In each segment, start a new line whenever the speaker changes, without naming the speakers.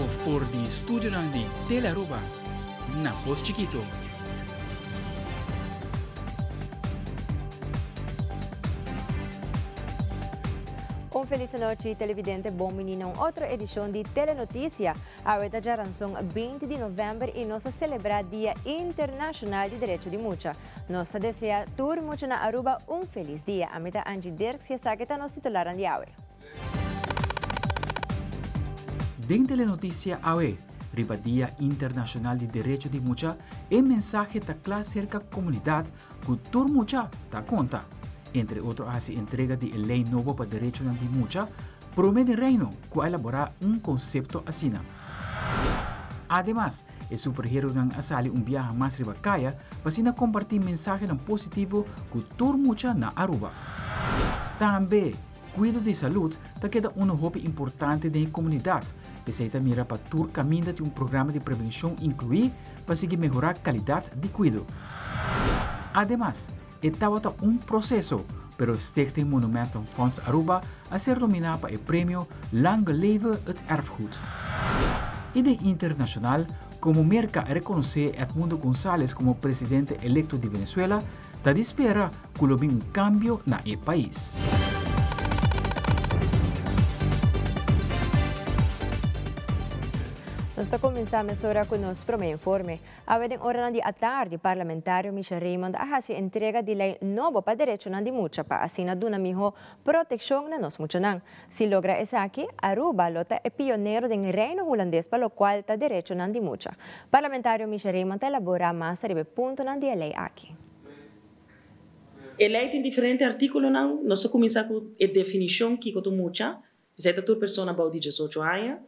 Directo for di studionan di Telearuba na Pos Chikito.
Un feliz nochi televidente, bon bini na un otro edicion di Telenoticia. Awe ta djaranson 20 di november y nos ta celebra Dia Internacional di Derecho di Mucha. Nos ta desea tur mucha na Aruba un feliz dia. Ami ta Angie Dirks y esaki ta nos titularnan di awe.
Den Telenoticia awe, riba Dia Internacional di Derecho di Mucha, e mensahe ta cla cerca comunidad cu tur mucha ta conta. Entre otro a haci entrega di e ley nobo pa derechonan di mucha, prome den Reino cu a elabora un concepto asina. Ademas, E superheronan a sali un biaha mas riba kaya pa asina kompartí mensahenan positivo ku tur mucha na Aruba. Tambe, kuido di salud ta keda unu hopi importante den e komunidat, p'esei ta mira pa tur kaminda tin un programa di prevenshon inkluí pa sigui mehorá kalidat di kuido. Ademas, E tabata un proceso, pero Stichting Monumentenfonds Aruba a ser nomina pa e premio Lange Leve het Erfgoed. Y den internacional, como Merca a reconoce Edmundo Gonzalez como presidente electo di Venezuela, ta di spera cu lo bin un cambio na e pais.
Nos ta cuminsa mesora cu nos prome informe. Awe den oranan di atardi, parlamentario Michel Raymond a hasi entrega di lei nobo pa derechonan di mucha pa asina duna mihó protekshon na nos muchanan. Si logra esaki, Aruba lo ta e pionero den Reino Hulandes pa lokual ta derechonan di mucha. Parlamentario Michel Raymond ta elaborá mas riba e puntonan di e lei aki.
E lei tin diferente artíkulonan. Nos ta kuminsá ku e definishon kiko ta un mucha. Esei ta tur persona bou di diesocho aña.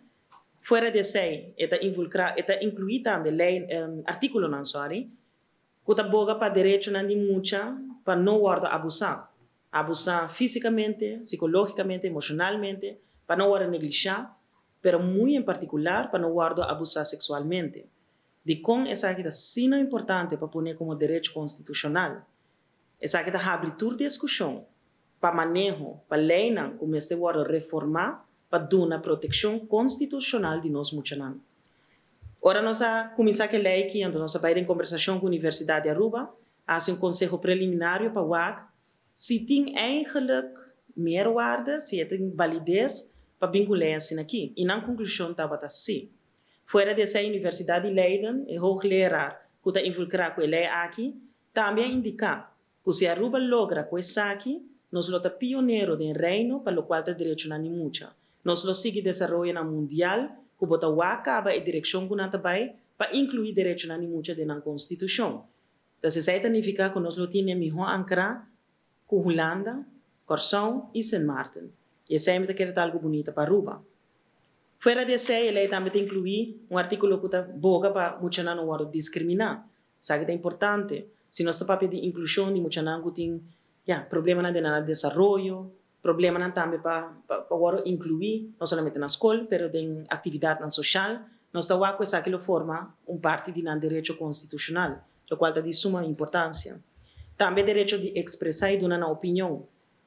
Fuera di esei, e ta involucra, e ta inclui tambe ley, articulonan, sorry, cu ta boga pa derechonan di mucha pa no wordo abusa. Abusa fisicamente, psicologicamente, emocionalmente, pa no wordo neglisha, pero muy en particular pa no wordo abusa sexualmente. Dicon esaki ta asina importante pa pone como derecho constitucional? Esaki ta habri tur discusion pa maneho, pa leynan cu mester wordo reforma pa duna proteccion constitucional di nos muchanan. Ora nos a cuminsa cu e ley aki, anto nos a bay den conversacion cu Universidad di Aruba, a haci un conseho preliminario pa wak si tin eigenlijk meerwaarde, si e tin validez pa bin cu ley asina aki. Y nan conclusion tabata si. Fuera di esey Universidad di Leiden, e hoogleraar cu ta involucra cu e ley aki, tambe a indica Ku si Aruba logra ku esaki, nos lo ta pionero den Reino pa lokual ta derechonan di mucha. Nos lo sigui desaroyonan mundial ku bo ta wak kaba e direkshon ku nan ta bai pa inkluí derechonan di mucha den nan konstitushon. Tas esei ta nifiká ku nos lo tin e mihó ankrá ku Hulanda, Kòrsou i Sint Maarten. I esei mi ta kere ta algu bunita pa Aruba. Fuera di esei e lei tambe ta inkluí un artíkulo ku ta boga pa muchanan no wòrdu diskriminá. Esaki ta importante si nos ta papia di inklushon di muchanan ku tin, ya, problemanan den nan desaroyo, problemanan tambe pa pa wòrdu inkluí, no solamente na skol, pero den aktividatnan soshal. Nos ta wak ku esaki lo forma un parti di nan derecho konstitushonal, lokual ta di suma importansia. Tambe derecho di ekspresá i duna nan opinion.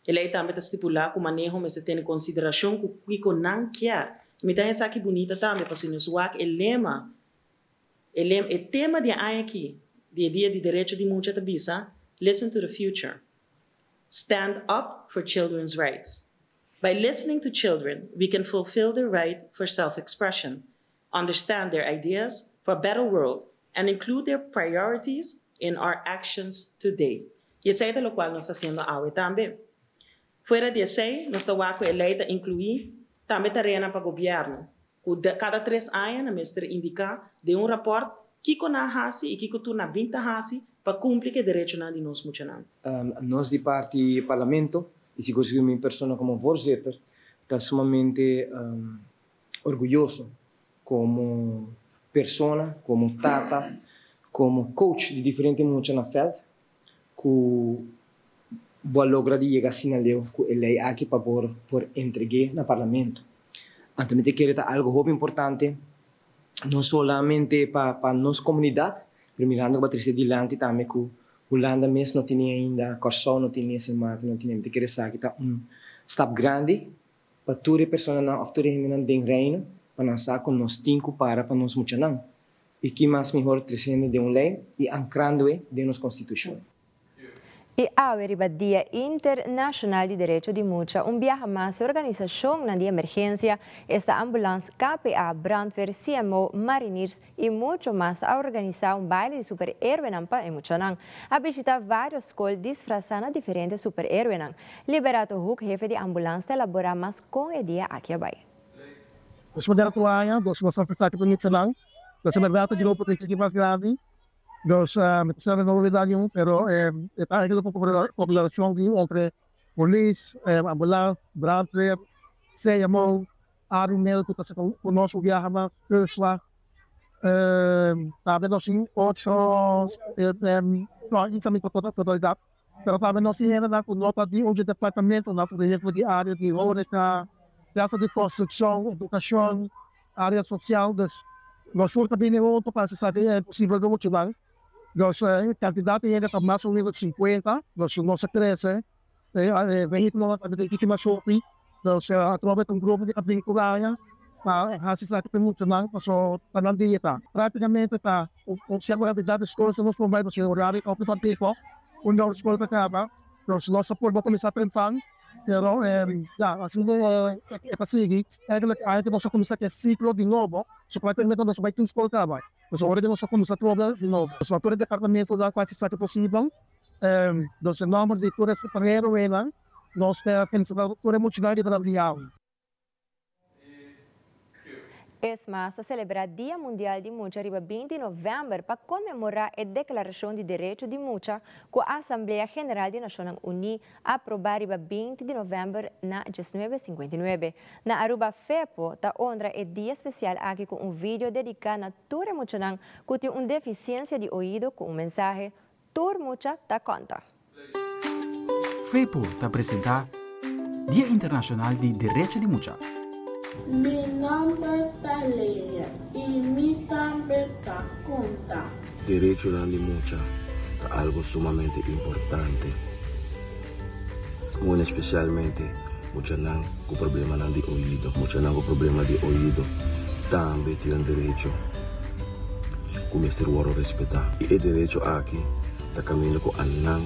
E lei tambe ta stipulá ku maneho mester tene konsiderashon ku kiko nan kier. Mi ta esaki bunita tambe pasobra nos wak e lema E lem e tema di e aña aki di e Dia di Derecho di Mucha ta bisa, Listen to the Future. Stand up for children's rights. By listening to children, we can fulfill their right for self-expression, understand their ideas for a better world and include their priorities in our actions today. I esei ta lokual nos ta hasiendo awe tambe. Fuera di esei, nos ta wak ku e lei ta inkluí tambe tareanan pa gobièrnu, ku kada tres aña nan mester indiká den un rapòrt kiko nan a hasi i kiko tur nan bin ta hasi pa kumpli ku e derechonan di nos muchanan.
Nos di parti Parlamento i sigur sigur mi persona komo voorzitter ta sumamente orguyoso komo persona, komo tata, komo coach di diferente mucha na vèlt ku bo a logra di yega asina leu ku e lei aki pa por por entreg'é na Parlamento. Anto mi ta kere ta algo hopi importante no solamente pa pa nos komunidat, pero mirando ku bo a trese dilanti tambe ku Hulanda mes no tene ainda, Kòrsou no tene, Sint Maarten no tene. Mi ta kere esaki ta un stap grandi pa tur e personanan òf tur e hendenan den Reino. pa nan sa ku nos tin ku para pa nos muchanan i ki mas mihor tresiendo den un lei i ankrando e den nos konstitushon.
I awe riba Dia Internashonal di Derecho di Mucha un biaha mas e organisashonnan di emergensia, esta ambulans, KPA, brandweer, CMO, mariniers i mucho mas a organisá un baile di superhéroenan pa e muchanan. A bishitá vários skol disfrasá na diferente superhéroenan. Liberato Hoek, hefe di ambulans ta elaborá mas kon e dia aki a bai.
Nos manera tur aña, nos a ofresá ki muchanan, nos a berdad ta grupo ta mas grandi. Dus mi ta spera no olbida niun, pero e ta eigenlijk un combinacion di entre polis, ambulans, brandweer, CMO, Arumel cu ta cu nos un biaha mas, Kustwacht, tambe nos tin otro, no inta mi totalidad, pero tambe nos tin hendenan cu no ta di un departamentonan, por ehemplo di area di horeca, ya sea di construccion, educacion. Área sosial, dus nos tur ta bini huntu pa hasi esaki e posibel pa muchanan. Dus e kantidat di hende ta mas o menos sinkuenta, dus nos a krese, e vehíkulonan ta bini mas hopi, dus atrobe ta un grupo ku ta bini tur aña pa hasi esaki pa e muchanan pasobra ta nan dia ta. Práktikamente ta un sierto kantidat di skol nos por bai pasobra e horario ta hopi fantifo unda un skol ta kaba, dus nos ta purba kuminsá trempan. Pero ya, asina e ta sigui. Eigenlijk aña nos a kuminsá ku e siklo di nobo, so praktikamente nos a bai tur skol kaba. Pues ora di nos a kuminsá trobe di nobo. So tur e departamentonan ku hasi esaki posibel, nos e nòmber di tur e superhéroenan, nos ta felisitá tur e muchanan riba nan dia awe.
Es mas, ta selebrá Dia Mundial di Mucha riba 20 di novèmber pa konmemorá e Deklarashon di Derecho di Mucha ku Asamblea General di Nashonnan Uní a aprobá riba 20 di novèmber na diesnuebe sinkuenta i nuebe. Na Aruba FEPO ta honra e dia spesial aki ku un video dediká na tur e muchanan ku tin un defisiensia di oido ku un mensahe, Tur mucha ta konta.
FEPO ta presentá Dia Internashonal di Derecho di Mucha.
Mi nomber ta Leia y mi tambe ta conta.
Derechonan di mucha ta algo sumamente importante, muy especialmente muchanan cu problemanan di oido. Muchanan cu problema di oido tambe tin nan derecho cu mester worde respeta y e derecho aki ta caminda cu anan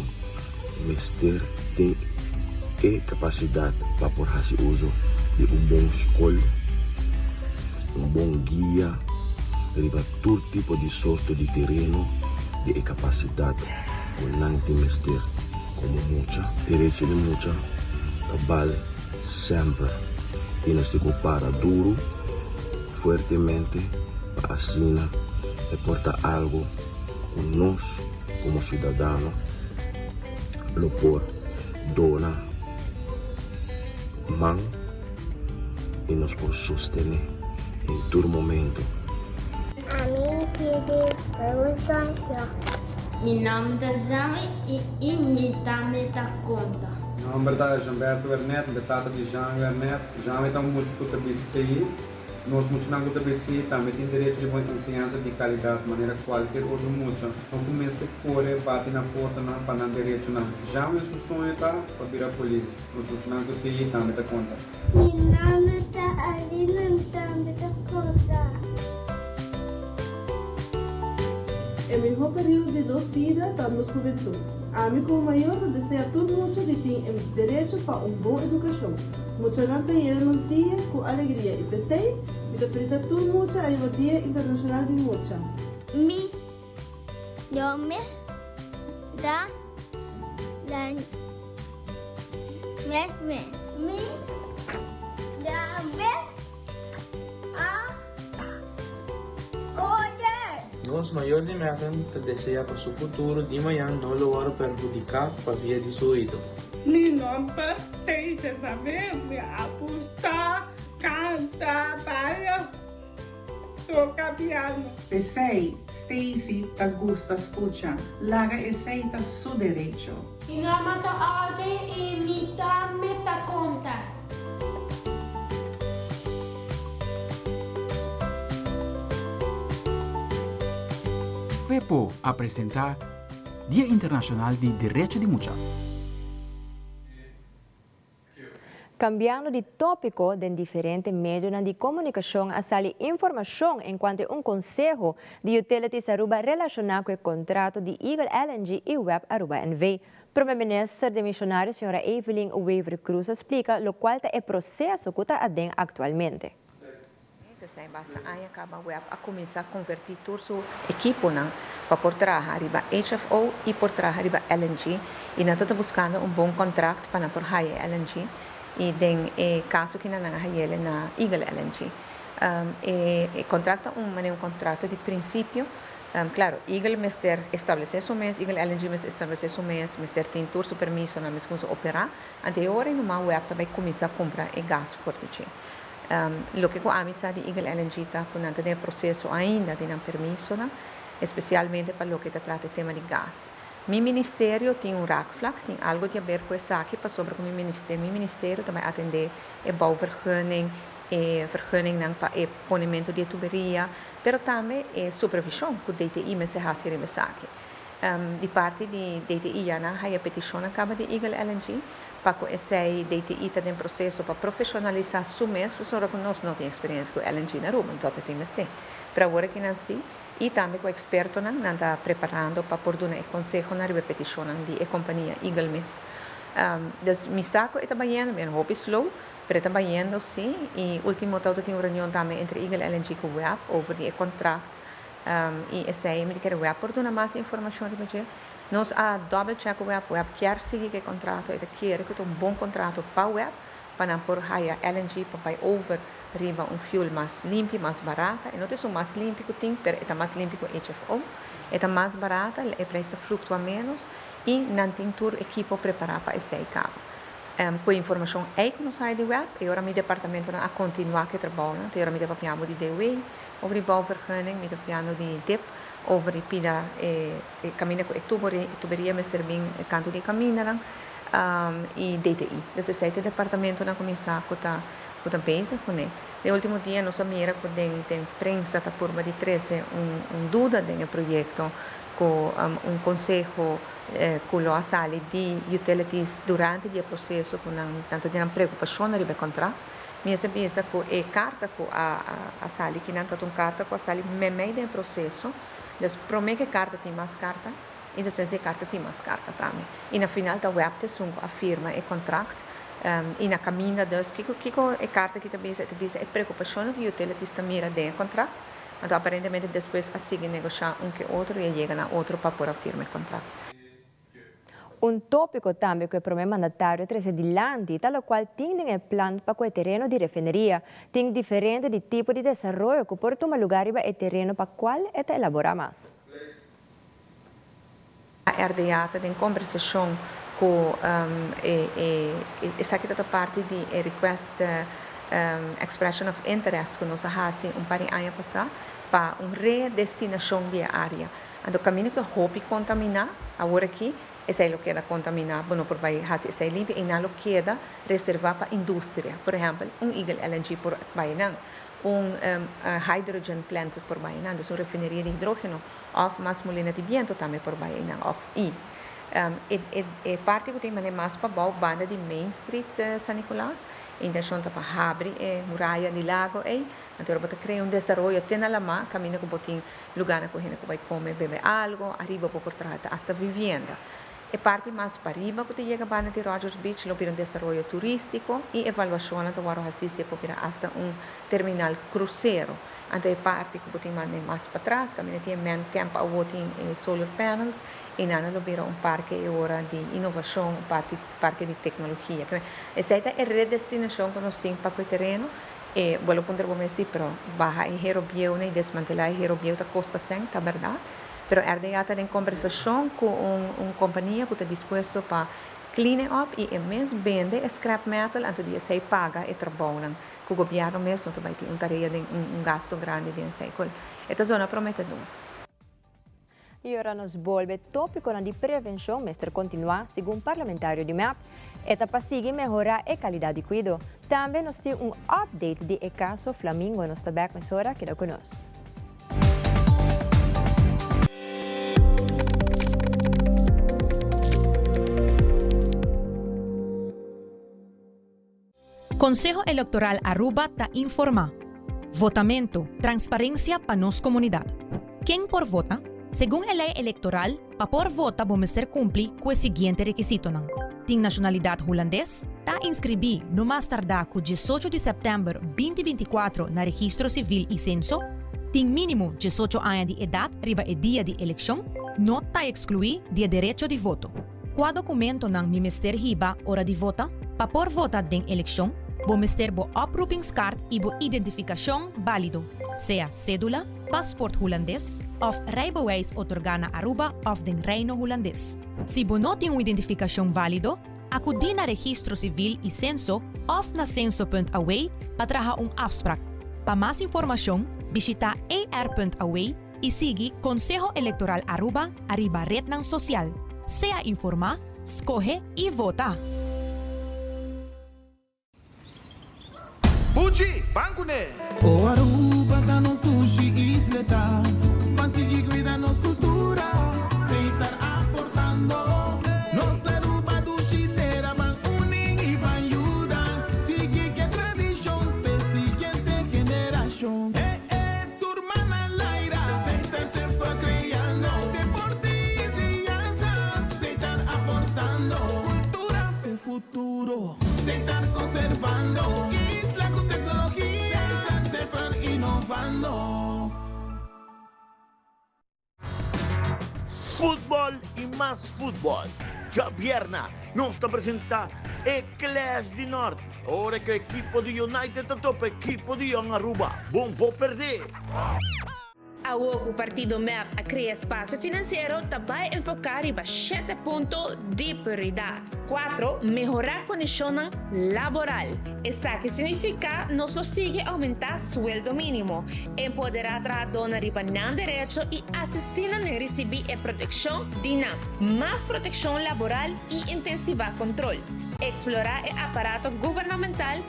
mester tin e capacidad pa por haci uzo di un bon scol, un bon guia riba tur tipo di sorto di tereno di e capacidad cu nan tin mester como mucha. Derecho di mucha ta bal semper y nos tin cu para duro, fuertemente pa asina e por ta algo cu nos como ciudadano lo por dona man y nos por sostene en tur momento.
Ami kere pregunta.
Mi nòmber ta Jean i mi tambe ta konta.
Mi nòmber ta Jeanberto Wernet, mi ta tata di Jean Wernet. Jean ta un mucha ku ta BCCI. Nos muchanan ku ta BCCI tambe tin derecho riba un enseñansa di kalidat manera kualker otro mucha. No ku mester kore bati na portanan pa nan derechonan. Jean su soño ta pa bira polis. Nos muchanan ku CI tambe ta konta.
Mi nòmber ta Alina mi tambe ta konta.
E mihó periodo di nos bida ta nos hubentut. Ami komo mayor ta desea tur mucha di tin e derecho pa un bon edukashon. Muchanan ta yena nos dia ku alegria i p'esei mi ta felisá tur mucha ariba Dia Internashonal di Mucha.
Mi nomber ta Daniel. Mi nomber a Oder.
Nos mayor di Megan ta desea pa su futuro di mañan no lo wòrdu perhudiká pa via di su oido.
Mi nomber Stacy Samir, mi a gusta canta, baila, toca piano.
P'esei, Stacy ta gusta skucha. Laga esei ta su derecho.
Mi nomber ta Audrey i mi tambe ta konta.
FEPO a presenta Dia Internacional di Derecho di Mucha.
Cambiando di topico, den diferente medionan di comunicacion a sali informacion encuanto un conseho di Utilities Aruba relaciona cu e contrato di Eagle LNG y web Aruba NV. Prome Minister demisionario Sra. Evelyn Wever-Croes a splica locual ta e proceso cu ta aden actualmente.
P'esei basta aña kaba web a kuminsá konvertí tur su ekiponan pa por traha riba HFO i por traha riba LNG i nan ta ta buskando un bon kontrakt pa nan por haya e LNG i den e kaso kinan nan a hayele na Eagle LNG. E kontrakt ta un manera un kontrakto di prinsipio. Klaro, Eagle mester establesé su mes, Eagle LNG mester establesé su mes, mester tin tur su permisonan, mester kuminsá operá. Anto e ora ei numa web ta bai kuminsá kumpra e gas for di dje. Loke ku ami sa di Eagle LNG ta ku nan ta den e proseso ainda di nan permisonan, espesialmente pa loke ta trata e tema di gas. Mi ministerio tin un raakvlak, tin algu di haber ku esaki pasobra ku mi ministerio, mi ministerio ta bai atendé e bouwvergunning, e vergunningnan pa e ponementu di e tuberia, pero tambe e supervishon ku DTI mester hasi riba esaki. Di parti di DTI ya nan haya petishonnan kaba di Eagle LNG pa ku esei DTI ta den proseso pa profeshonalisá su mes pasobra ku nos no tin eksperensia ku LNG na Aruba, enton ta tin mester. Pero awor aki nan si i tambe ku ekspertonan nan ta preparando pa por duna e konsehonan riba e petishonnan di e kompania Eagle mes. Dus mi sa ku e ta bayendo, bien hopi slow, pero e ta bayendo si i ultimo tawata tin un reunion tambe entre Eagle LNG ku web over di e kontrakt I esei mi ta kere web por duna mas informashon riba dje. Nos a double check ku web, web kier sigui ku e kontrato, e ta kere ku ta un bon kontrato pa web pa nan por haya LNG pa bai over riba un fuel mas limpi, mas barata. E no ta esun mas limpi ku tin, pero e ta mas limpi ku HFO. E ta mas barata, e preis ta fluktua ménos i nan tin tur ekipo prepará pa esei kaba. Ku e informashon ei ku nos haya di web, e ora mi departamentonan a kontinuá ku e trabounan, te ora mi ta papiando di DOW, Over di bouwvergunning, mi ta piano di dip, over di pida e caminda cu e tuberia mester bin e canto di e camindanan, y DTI. Dus esey ta e departamentonan cu mi sa cu ta cu ta bezig cune. Den ultimo dia nos a mira cu den den prensa ta purba di trece un un duda den e proyecto cu un conseho cu lo a sali di utilities durante di e proceso cu nan tanto di nan preocupacionnan riba e contract. Mi a bisa ku e karta ku a a sali kinan ta un karta ku a sali memei den e proseso. Dus promé ku e karta tin mas karta i despues di e karta tin mas karta tambe. I na final ta web ta esun ku a firma e kontrakt i na kaminda dus kiko kiko e karta aki ta bisa? E ta bisa e preokupashonnan ku utilities ta mira den e kontrakt. Anto aparentemente despues a sigui negoshá un ke otro i a yega na otro pa por a firma e kontrakt.
Un tópiko tambe ku e promé mandatario a trese dilanti ta lokual tin den e plan pa ku e tereno di refineria. Tin diferente di tipo di desaroyo ku por tuma lugá riba e tereno pa kual e ta elaborá mas.
RDA ta den kombersashon ku e esaki ta ta parti di e request expression of interest ku nos a hasi un par di aña pasá pa un redestinashon di e área. Anto kaminda ku ta hopi kontaminá, awor aki esei lo keda kontaminá, bo no por bai hasi esei limpia i nan lo keda reservá pa industria. Por ehèmpel, un Eagle LNG por bai nan, un hydrogen plant por bai nan, dus un refineria di hidrógeno òf mas mulina di biento tambe por bai einan òf i e parti ku tin manera mas pabou banda di Main Street San Nicolas, e intenshon ta pa habri e muraya di lago ei, anto ora bo ta krea un desaroyo te na lamá kaminda ku bo tin Lugánan ku hende ku bai kome, bebe algo, ariba bo por traha ta asta vivienda. E parti mas pariba ku ta yega banda di Rodgers Beach lo bira un desaroyo turístiko i evaluashonnan ta wòrdu hasí si e por bira asta un terminal krusero. Anto e parti ku bo tin manda mas patras kaminda tin e man camp awor tin e solar panels einan lo bira un parke e ora di inovashon, un parti parke di teknologia. Esei ta e redestinashon ku nos tin pa ku e tereno. E bo lo puntra bo mes si, pero baha e hero bieunan i desmantelá e hero bieu ta kosta sèn, ta bèrdat. Pero RDA ta den kombersashon ku un un kompania ku ta dispuesto pa clean e op i e mes bende e scrap metal anto di esei paga e trabounan ku gobièrnu mes no ta bai tin un tarea den un un gasto grandi den esei. Kul e ta zona prometedor.
Y ora nos bolbe topiconan di prevencion mester continua, segun parlamentario di mep. E ta pa sigui mehora e calidad di cuido. Tambe nos tin un update di e caso Flamingo. Nos ta bek mesora, keda cu nos.
Conseho Electoral Aruba ta informa. Votamento, transparencia pa nos comunidad. Ken por vota? Segun e ley electoral, pa por vota bo mester cumpli cu e siguiente requisitonan, Tin nacionalidad Hulandes, ta inscribi no mas tarda cu 18 di september 2024 na Registro Civil y Censo, tin minimo 18 aña di edad riba e dia di eleccion, no ta exclui di e derecho di voto. Cua documentonan mi mester hiba ora di vota? Pa por vota den eleccion, bo mester bo oproepingskaart y bo identificacion balido, sea cedula, paspoort Hulandes of rijbewijs otorga na Aruba of den Reino Hulandes. Si bo no tin un identificacion valido, acudi na Registro Civil y Censo of na censo.aw pa traha un afspraak. Pa mas informacion, bishita er.aw y sigui Conseho Electoral Aruba ariba rednan social. Sea informa, scoge y vota!
Buchi, ban kuné!
O Aruba ta nos dushi isleta, Ban sigui cuida nos cultura, Setar aportando. Nos Aruba dushi tera, Ban uni y ban yuda, Sigui cu e tradicion, p'e siguiente generacion. Eh eh, tur man al aire, Setar semper creando, Deporte y enseñanza, Setar aportando. Cultura p'e futuro. Setar conservando. Isla cu tecnologia. Setar semper innovando.
Futbol y mas futbol. Djabièrna nos ta presenta e Clash di Nort ora cu ekipo di United ta topa ekipo di Jong Aruba. Bon por perde!
Awor ku partido mep a krea spasio finansiero ta bai enfoká riba shete punto di prioridat. Kuatro, mehorá kondishonnan laboral. Esaki signifiká nos lo sigui oumentá sueldo mínimo, empoderá trahadónan riba nan derecho i asistí nan den risibí e protekshon di nan. Mas protekshon laboral i intensivá kontrol. Eksplorá e aparato gubernamental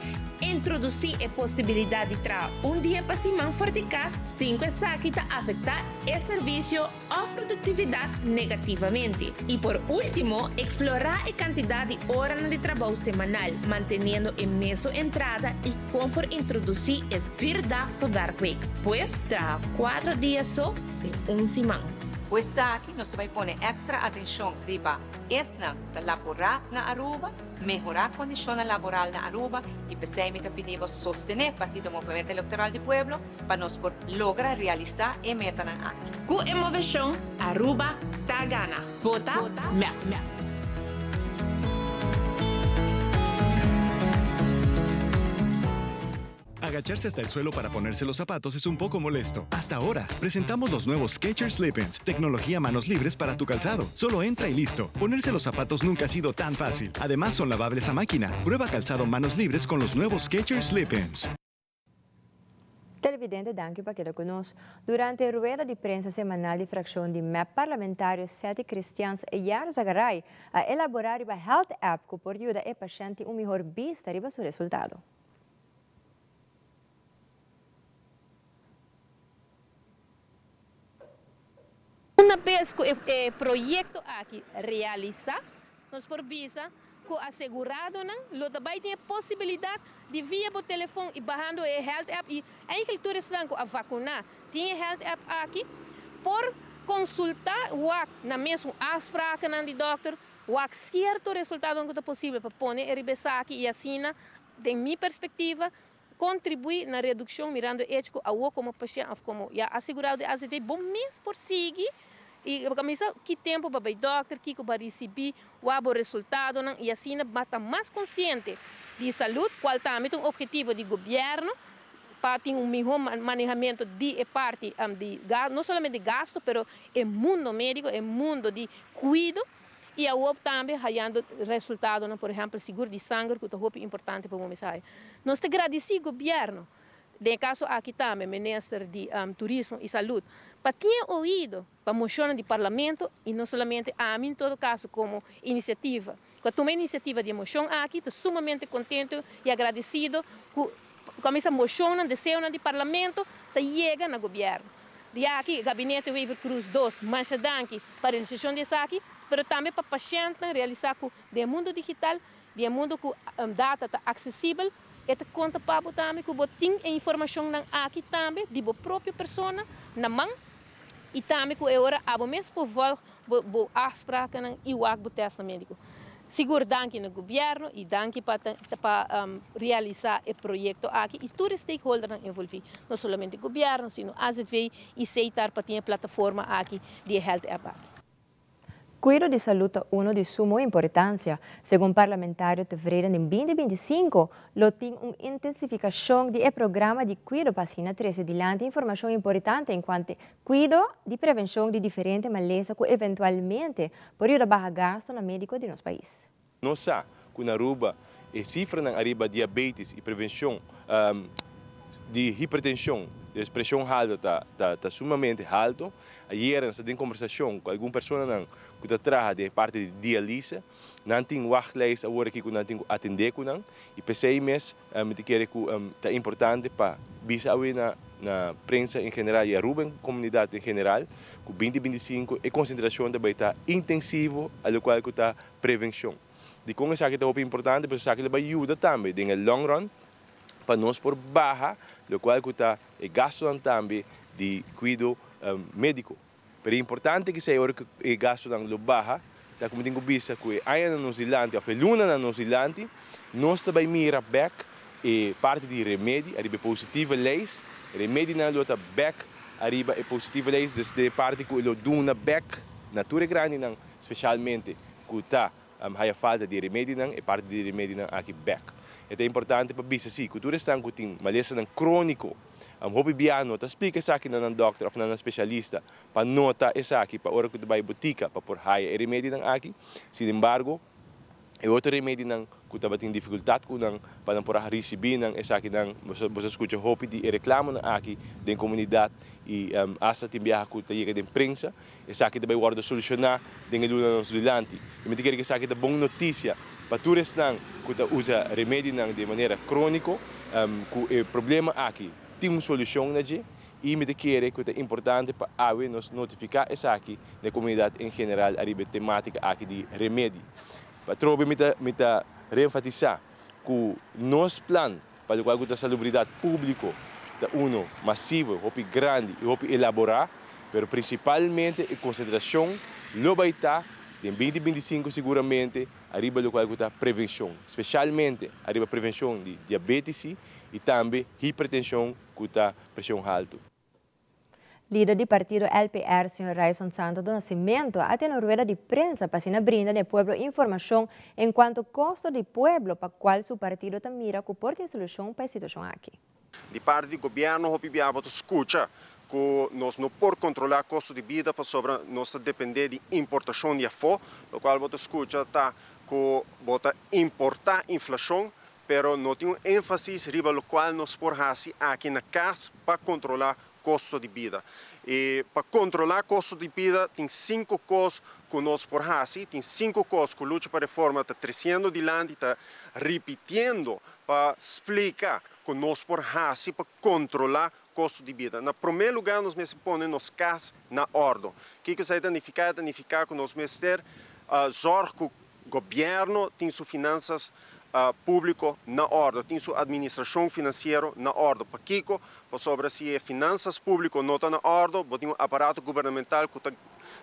Introdusí e posibilidat di traha un dia pa siman for di kas sin ku esaki ta afektá e servisio òf produktividat negativamente. I por último, eksplorá e kantidat di oranan di trabou semanal, manteniendo e mesun entrada i kon por introdusí e vierdaagse werkweek, pues traha kuatro dia so den un siman.
Ku esaki nos ta bai pone èkstra atenshon riba esnan ku ta laborá na Aruba. Mehorá kondishonnan laboral na Aruba i p'esei mi ta pidi bo sostené Partido Movemento Electoral di Pueblo pa nos por logra realisá e metanan aki.
Ku e moveshon Aruba ta gana. Vota mep.
Agacharse hasta el suelo para ponerse los zapatos es un poco molesto. Hasta ahora, presentamos los nuevos Skechers Slip-ins, tecnología manos libres para tu calzado. Solo entra y listo. Ponerse los zapatos nunca ha sido tan fácil. Además, son lavables a máquina. Prueba calzado manos libres con los nuevos Skechers Slip-ins.
Televidente danki pa keda ku nos. Durante rueda di prensa semanal di frakshon di mep parlamentario Setty Christians Yarzagaray a elaborá riba Health App ku por yuda e pashènt tin un mihor bista riba su resultado.
Una bes ku e proyekto aki realisá, nos por bisa ku aseguradonan lo ta bai tin e posibilidat di via bo telefon i bahando e Health App i eigentlik tur esnan ku a vakuná tin e Health App aki por konsultá wak na mesun afsprakennan di dòkter, wak sierto resultadonan ku ta posibel pa pone e riba esaki i asina Den mi perspectiva, contribui na reduccion mirando e hecho cu awo como pashent of como ya asegurado di AZV bo mes por sigui y bo cuminsa ki tempo bo a bay dokter, kico bo a ricibi, wak bo resultadonan y asina bo ta mas consciente di salud, cual tambe ta un objetivo di gobierno pa tin un miho manehamento di e parti di no solamente gasto pero e mundo medico, e mundo di cuido. I awor tambe hayando resultadonan, por ehempel sigur di sanger ku ta hopi importante pa bo mester haya. Nos ta gradisí gobièrnu, den e kaso aki tambe minister di Turismo i Salud, pa tin e oido pa moshonnan di parlamento i no solamente ami en todo kaso komo inisiativa ku a tuma e inisiativa di e moshon aki ta sumamente kontento i agradesido ku ku moshonnan, deseonan di parlamento ta yega na gobièrnu. Di aki Gabinete Wever Croes dos masha danki pa realisashon di esaki, pero tambe pa pashèntnan realisá ku den e mundu digital, den e mundu ku data ta aksesibel, E ta konta pa bo tambe ku bo tin e informashonnan aki tambe di bo propio persona na man i tambe ku e ora abo mes por vòlg bo bo afsprakennan i wak bo tèstnan médiko. Sigur danki na gobièrnu i danki pa pa realisá e proyekto aki i tur e stakeholdernan envolví, no solamente gobièrnu sino azv i Setar pa tin e plataforma aki di e health app aki.
Cuido di salud ta uno di sumo importancia. Segun parlamentario Tevreden den 2025 lo tin un intensificacion di e programa di cuido pa asina trece dilanti informacion importante encuanto cuido di prevencion di diferente malesa cu eventualmente por yuda baha gastonan medico di nos pais.
Nos sa cu na Aruba e cifranan ariba diabetes y prevencion di hipertension, dus presion halto ta ta sumamente halto. Ayera nos ta den conversacion cu algun personanan cu ta traha den e parti di dialise. Nan tin wachtlijst awor aki cu nan tin cu atende cu nan y p'esey mes mi ta kere cu ta importante pa bisa awe na na prensa en general y Aruba en comunidad en general cu 2025 e concentracion ta bay ta intensivo a locual cu ta prevencion. Dikon esaki ta hopi importante? Pasobra esaki lo bai yuda tambe den e long run pa nos por baha lokual ku ta e gastunan tambe di kuido médiko. Pero e importante kisei ora ku e gastunan lo baha ta ku mi tin ku bisa ku e añanan nos dilanti òf e lunanan nos dilanti nos ta bai mira bèk e parti di remedi ariba e positieve lijst. Remedinan lo ta bèk ariba e positieve lijst, dus den e parti ku e lo duna bèk na tur e grandinan Specialmente cu ta haya falta di remedinan, e parti di remedinan aki bek. E ta importante pa bisa si cu tur esnan cu tin malesanan cronico, hopi bia no ta splica esaki na nan dokter of na nan specialista pa nota esaki pa ora cu ta bay botica pa por haya e remedinan aki. Sin embargo, E otro remedinan ku tabatin difikultat ku nan pa nan por a risibí nan esakinan, boso a skucha hopi di e reklamonan aki den komunidat i asta tin biaha ku ta yega den prensa. Esaki ta bai wòrdu solushoná den e lunanan nos dilanti. I mi ta kere ku esaki ta bon notisia pa tur esnan ku ta usa remedinan di manera króniko, ku e problema aki tin un solushon na dje. I mi ta kere ku ta importante pa awe nos notifiká esaki na e komunidat en general ariba e temátika aki di remedi. Patrobe mi ta mi ta reenfatisá ku nos plan pa lokual ku ta salubridat públiko ta uno masivo, hopi grandi i hopi elaborá, pero prinsipalmente e konsentrashon lo bai ta den 2025 siguramente ariba lokual ku ta prevenshon, speshalmente ariba prevenshon di diabetisi i tambe hipertenshon ku ta preshon haltu.
Lider di partido LPR, señor Ryson Santo do Nascimento, a tene un rueda di prensa pa asina brinda na e pueblo informacion encuanto costo di pueblo pa cual su partido ta mira cu por tin solucion pa e situacion aki.
Di parti di gobierno hopi bia bo ta scucha cu nos no por controla costo di bida pasobra nos ta depende di importacion di afo, locual bo ta scucha ta cu bo ta importa inflacion Pero no tin un énfasis riba lokual nos por hasi aki na kas pa kontrolá kosto di bida. I pa kontrolá kosto di bida tin sinku kos ku nos por hasi, tin sinku kos ku Lucha pa Reforma ta tresiendo dilanti, ta ripitiendo pa splika ku nos por hasi pa kontrolá kosto di bida. Na promé lugá nos mester pone nos kas na òrdu. Kiko esei ta nifiká? E ta nifiká ku nos mester zòrg ku Gobierno tin su finanzas publico na ordo, tin su administracion financiero na ordo. Pakico? Pasobra si e finanzas publico no ta na ordo, bo tin un aparato gubernamental cu ta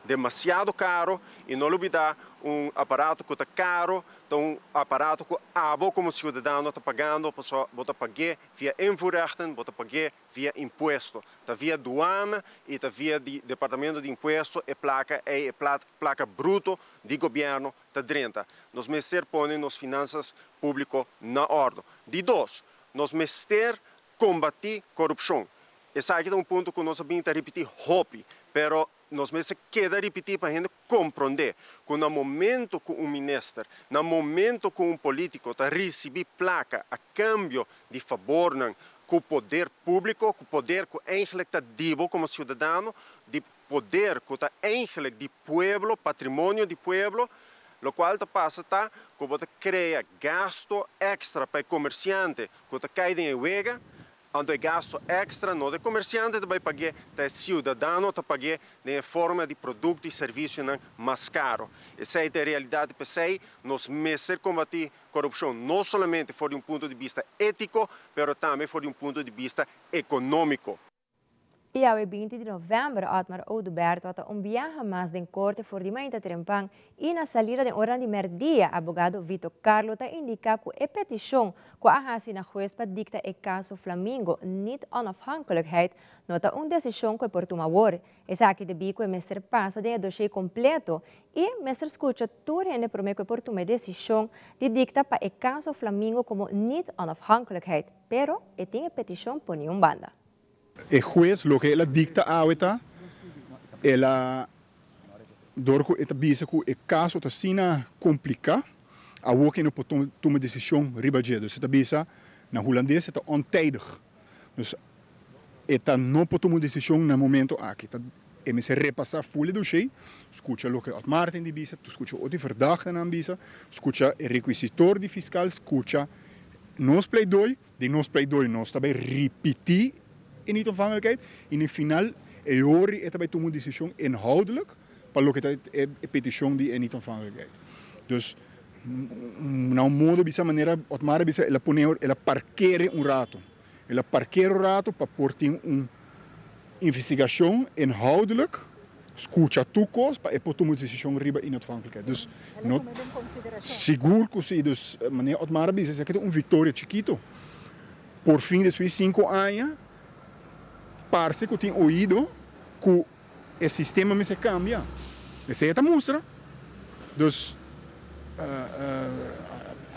demasiado caro y no lubida un aparato cu ta caro ta un aparato cu abo como ciudadano ta pagando pasobra bo ta pagu'e via invoerrechten, bo ta pagu'e via impuesto. Ta via duana y ta via di Departamento di Impuesto e placa ey, e placa bruto di gobierno ta drenta. Nos mester pone nos finanzas publico na ordo. Di dos, nos mester combati corupcion. Esaki ta un punto cu nos a bin ta ripiti hopi, pero Nos mester keda ripití pa hende komprondé ku na momento ku un minister, na momento ku un polítiko ta risibí plaka a kambio di fabornan ku poder públiko, ku poder ku eigentlik ta di bo komo siudadano, di poder ku ta eigentlik di pueblo, patrimonio di pueblo, lokual ta pasa ta ku bo ta krea gasto èkstra pa e komersiante ku ta kai den e wega. Anto e gasto extra no ta e comerciante ta bay pagu'e, ta e ciudadano ta pagu'e den e forma di producto y servicionan mas caro. Esey ta e realidad y p'esey nos mester combati corupcion no solamente for di un punto di bista etico, pero tambe for di un punto di bista economico.
I awe 20 di novèmber Otmar Oduber tabata un biaha mas den korte for di mainta trempan i na salida den oranan di mèrdia abogado Vito Carlo ta indiká ku e petishon ku a hasi na hues pa dikta e kaso Flamingo niet onafhankelijkheid no ta un desishon ku e por tuma awor. Esaki debí ku e mester pasa den e doshé kompleto i mester skucha tur hende promé ku e por tuma e desishon di dikta pa e kaso Flamingo komo niet onafhankelijkheid pero e tin e petishon poni un banda.
E hues loke el a dikta awe ta, el a, dor ku e ta bisa ku e kaso ta asina kompliká, awor ke no por tuma desishon riba dje. Dus e ta bisa, na hulandes e ta ontijdig. Dus e ta no por tuma un desishon na e momento aki. Ta e mester repasá ful e doshé, skucha loke Otmar tin di bisa, skucha otro verdachtenan bisa, skucha e requisitor di fiskal, skucha nos pleidooi. Den nos pleidooi nos ta bay ripiti e niet-ontvankelijkheid y na e final e hori e ta bay tuma un decision inhoudelijk pa loke ta e peticion di e niet-ontvankelijkheid. Dus na un modo bisa manera Otmar a bisa el a pone el a parkere un rato. El a parkere un rato pa por tin un investigacion inhoudelijk, scucha tur cos pa e por tuma un decision riba inatvankelijkheid. Dus no sigur cu si. Dus meneer Otmar a bisa esaki ta un victoria chikito. Por fin despues di cinco aña parce cu tin oido cu e sistema mester cambia. Esey e ta mustra. Dus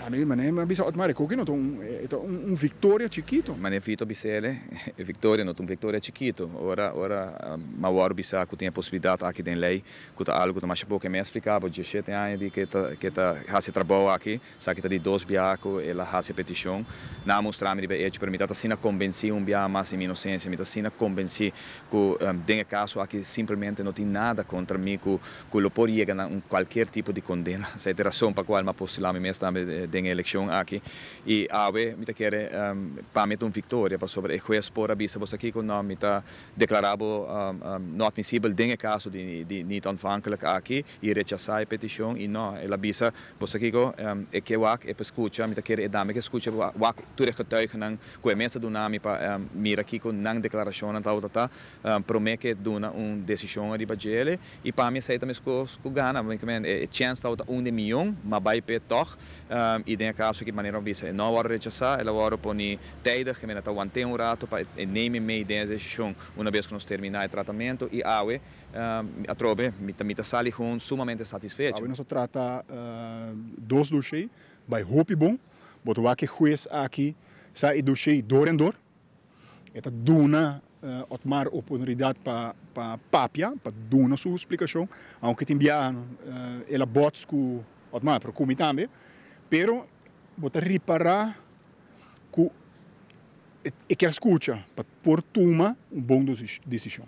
ami manera mi a bisa Otmar e koki no ta un e ta un victoria chikito.
Manera Vito a bis'ele e victoria no ta un victoria chikito. Ora ora mi a wòrdu bisa ku tin e posibilidat aki den lei ku ta algu ku ta masha poko. E mi a splika bo diesshete aña di ke ta ke ta hasi e trabou aki. Esaki ta di dos biaha ku el a hasi e petishon. Nan a mustra mi riba e echo, pero mi ta asina konbensí un biaha mas di mi inosensia. Mi ta asina konbensí ku den e kaso aki simplemente no tin nada kontra mi ku ku lo por yega na un kualkier tipo di kondena. Esei ta e rason pa kual mi a postulá mi mes tambe den e elekshon aki. I awe mi ta kere pa mi ta un viktoria pasobra e hues por a bisa bo sa kiko, no, mi ta deklará bo no atmisibel den e kaso di di niet ontvankelijk aki i rechasá e petishon i no, el a bisa bo sa kiko, e ke wak, e por skucha, mi ta kere e dame ke skucha wak tur e getuigenan ku e mes a duna mi pa mira kiko nan deklarashonnan tabata ta. Promé ke duna un desishon ariba djele i pa mi esei ta meskos ku gana. E chèns tabata un den miyon, ma bai p'e tòg. I den e kaso aki manera mi a bisa e no a wòrdu rechasá, el a wòrdu poni tijdig, e mester ta want'é un ratu pa e neem e mee den e desishon una bes ku nos terminá e tratamentu. I awe atrobe mi ta mi ta sali gewoon sumamente satisfecho.
Awe nos a trata dos doshé bai hopi bon. Bo ta wak e hues aki sa e doshé dor en dor. E ta duna Otmar oportunidat pa pa papia, pa duna su splikashon, aunke tin biaha el a bots ku Otmar, pero ku mi tambe. Pero bo ta ripará ku e kier skucha pa por tuma un bon desishon.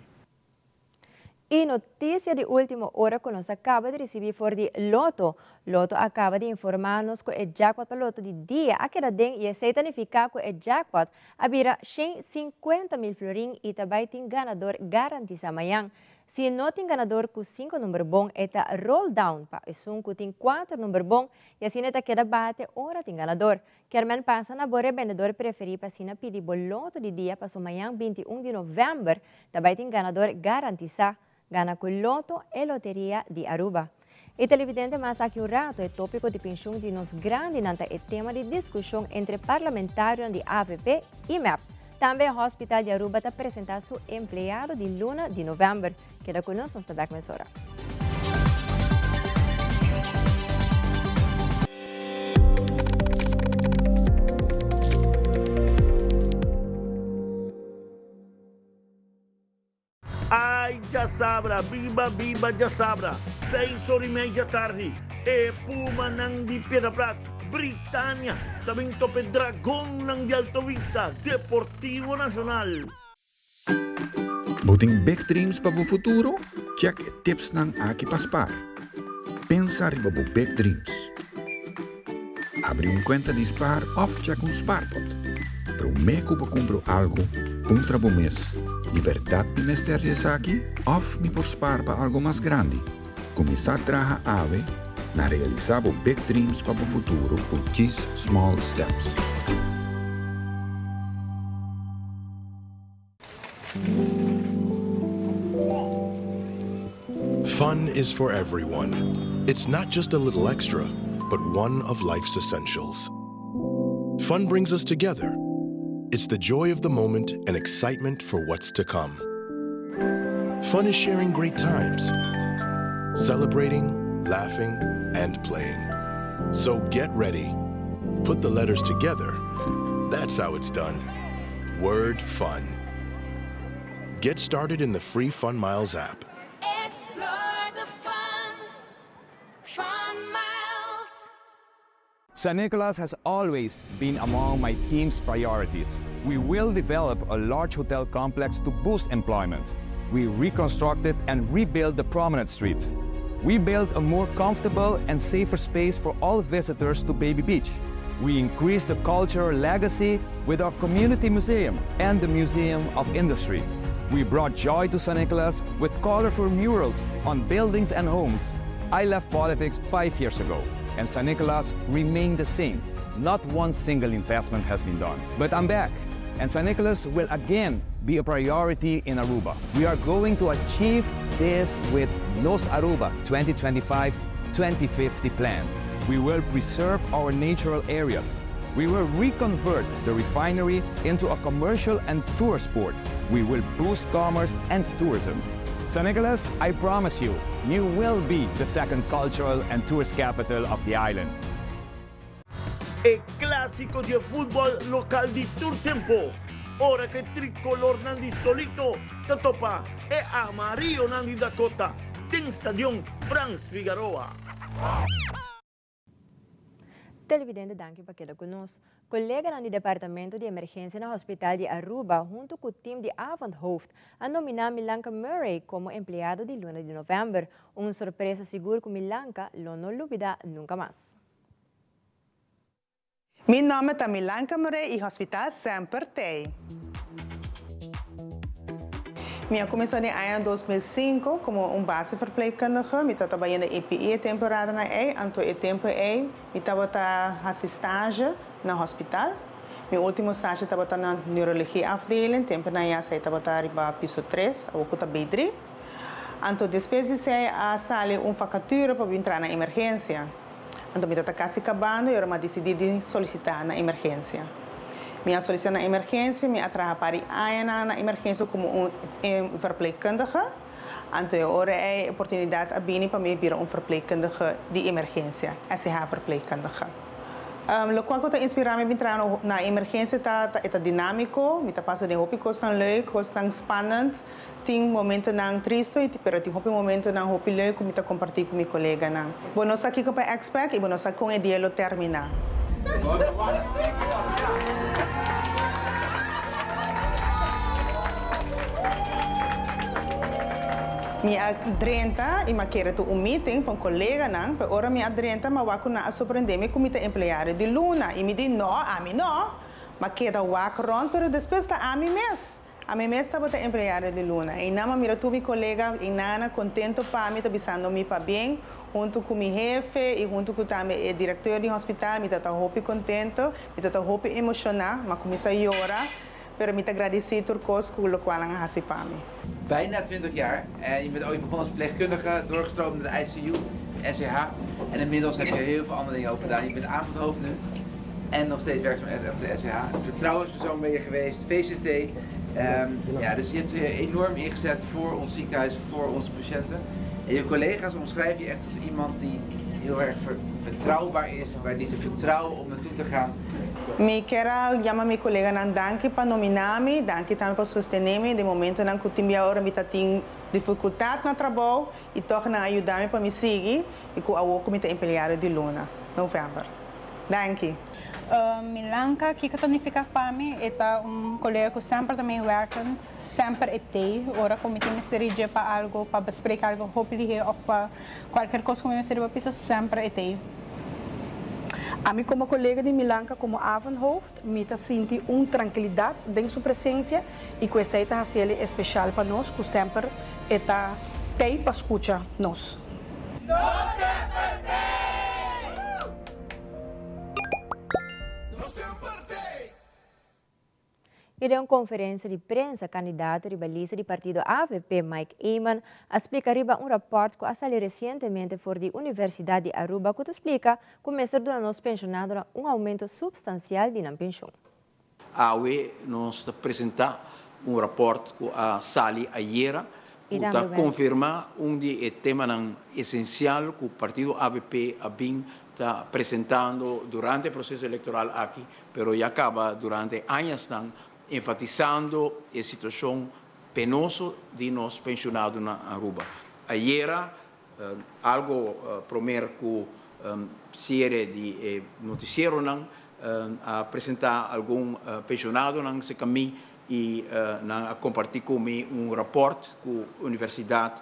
Y noticia di ultimo ora cu nos a caba di ricibi for di Lotto. Lotto a caba di informa nos cu e jackpot pa Lotto di dia a keda den y esey ta nifica cu e jackpot a bira 150.000 florin y ta bay tin ganador garantisa mañan. Si no tin ganador cu cinco number bon e ta roll down pa esun cu tin cuater number bon y asina e ta keda bate ora tin ganador. Kermen pasa na bo rebendedor preferí pa asina pidi bo loto di dia paso mañan 21 di novèmber ta bai tin ganador garantisá. Gana ku Loto e loteria di Aruba. E televidente mas aki un rato e tópiko di penshun di nos grandinan ta e tema di diskushon entre parlamentarionan di avp i mep. Tambe e Hospital di Aruba ta presentá su empleado di luna di novèmber. Keda ku nos, nos ta bèk mesora.
Ay djasabra, biba biba djasabra, seis ora y mei djatardi, e Pumanan di Piedra Plat, Britania, ta bin topa e Dragonnan di Alto Vista, Deportivo Nacional.
Bo tin big dreams pa bo futuro? Check e tipsnan aki pa spaar. Pensa riba bo big dreams. Abri un cuenta di spaar of check un spaarpot. Promé ku bo kumpra algu, puntra bo mes, Di bèrdat mi mester di esaki òf mi por spar pa algu mas grandi? Kuminsá traha awe na realisá bo big dreams pa bo futuro ku djis small steps.
Fun is for everyone. It's not just a little extra, but one of life's essentials. Fun brings us together. It's the joy of the moment and excitement for what's to come. Fun is sharing great times, celebrating, laughing, and playing. So get ready. Put the letters together. That's how it's done. Word fun. Get started in the free Fun Miles app.
Explore the fun. Fun Miles.
San Nicolas has always been among my team's priorities. We will develop a large hotel complex to boost employment. We reconstructed and rebuilt the Promenade Street. We built a more comfortable and safer space for all visitors to Baby Beach. We increased the cultural legacy with our community museum and the Museum of Industry. We brought joy to San Nicolas with colorful murals on buildings and homes. I left politics five years ago, and San Nicolas remained the same. Not one single investment has been done. But I'm back, and San Nicolas will again be a priority in Aruba. We are going to achieve this with Nos Aruba 2025-2050 plan. We will preserve our natural areas. We will reconvert the refinery into a commercial and tourist port. We will boost commerce and tourism. San Nicolas, I promise you, you will be the second cultural and tourist capital of the island.
E clásico di futbol local di tur tempo. Ora cu e tricolornan di Solito ta topa e amarillonan di Dakota den Stadion Frans Figaroa.
Televidente danki pa keda cu nos. Coleganan di Departamento di Emergencia na Hospital di Aruba hunto cu team di Avondhoofd a nomina Milanka Murray como empleado di luna di november. Un sorpresa sigur cu Milanka lo no lubida nunca mas.
Mi nomber ta Milanka Murray y Hospital semper t'ey. Mi a cuminsa den aña 2005 como un basisverpleegkundige. Mi tabata bayendo EPI e temporadanan ey, anto e tempo ey mi tabata haci stage na hospital. Mi ultimo stage tabata na neurologie afdeling, temponan ya esey tabata riba piso tres, awor cu ta B drie. Anto despues di esey a sali un vacature pa bin traha na emergencia. Anto mi tabata casi cabando y ora mi a dicidi di solicita na emergencia. Mi a solicita na emergencia, mi a traha par di añanan na emergencia como un verpleegkundige. Anto e ora ey e oportunidad a bini pa mi bira un verpleegkundige di emergencia, SEH verpleegkundige. Locual cu ta inspira mi bin traha na emergencia ta e ta dinamico, mi ta pasa den hopi cosnan leuk, cosnan spannend. Tin momentonan tristo y pero tin hopi momentonan hopi leuk cu mi ta comparti cu mi coleganan. Bo no sa kico pa expect y bo no sa con e dia lo termina. Mi a drenta y m'a kere tur un meeting pa un coleganan, pero ora mi a drenta m'a wak cu nan a sorprende mi cu mi ta empleado di luna y mi di no, ami no! M'a keda wak rond pero despues ta ami mes. Ami mes tabata empleado di luna. Einan m'a mira tur mi colega einana contento pa mi ta bisando mi pabien hunto cu mi hefe y hunto cu tambe e directeur di hospital. Mi ta hopi contento, mi ta hopi emociona, m'a cuminsa yora, pero mi ta gradici tur cos cu locual nan a haci pa mi.
Bijna 20 jaar en je bent ooit begonnen als verpleegkundige, doorgestroomd naar de ICU, SCH. En inmiddels heb je heel veel andere dingen ook gedaan. Je bent avondhoofd nu en nog steeds werkzaam op de SCH. Vertrouwenspersoon ben je geweest, VCT. Ja, dus je hebt je enorm ingezet voor ons ziekenhuis, voor onze patiënten. En je collega's omschrijf je echt als iemand die heel erg betrouwbaar is, waar die ze vertrouwen om naartoe te gaan.
Mi kier a yama mi coleganan danki pa nomina mi, danki tambe pa sostene mi den momentonan cu tin bia ora mi ta tin dificultad na trabou y toch nan a yuda mi pa mi sigui y cu awor cu mi ta empleado di luna, november. Danki.
Milanka, kiko ta nifica pa mi? E ta un colega cu semper ta meewerkend, semper e t'ey. Ora cu mi tin mester dje pa algo, pa bespreken algo hopi lihe of pa cualkier cos cu mi mester riba piso, semper e t'ey.
Ami como colega di Milanka como avondhoofd, mi ta sinti un trankilidad den su presencia y cu esey ta haciele especial pa nos cu semper e ta tey pa scucha nos.
Y den un conferencia di prensa, candidato riba lista di partido avp, Mike Eman, a splica riba un rapport cu a sali recientemente for di Universidad di Aruba cu ta splica cu mester duna nos pensionadonan un aumento substancial di nan pensioen.
Awe nos ta presenta un rapport cu a sali ayera cu ta confirma un di e temanan esencial cu partido avp a bin ta presentando durante e proceso electoral aki, pero ya caba durante añasnan enfatisando e situacion penoso di nos pensionadonan Aruba. Ayera, algo promer cu ciere di e noticieronan, a presenta algun pensionadonan cerca mi y nan a comparti cu mi un rapport cu universidad,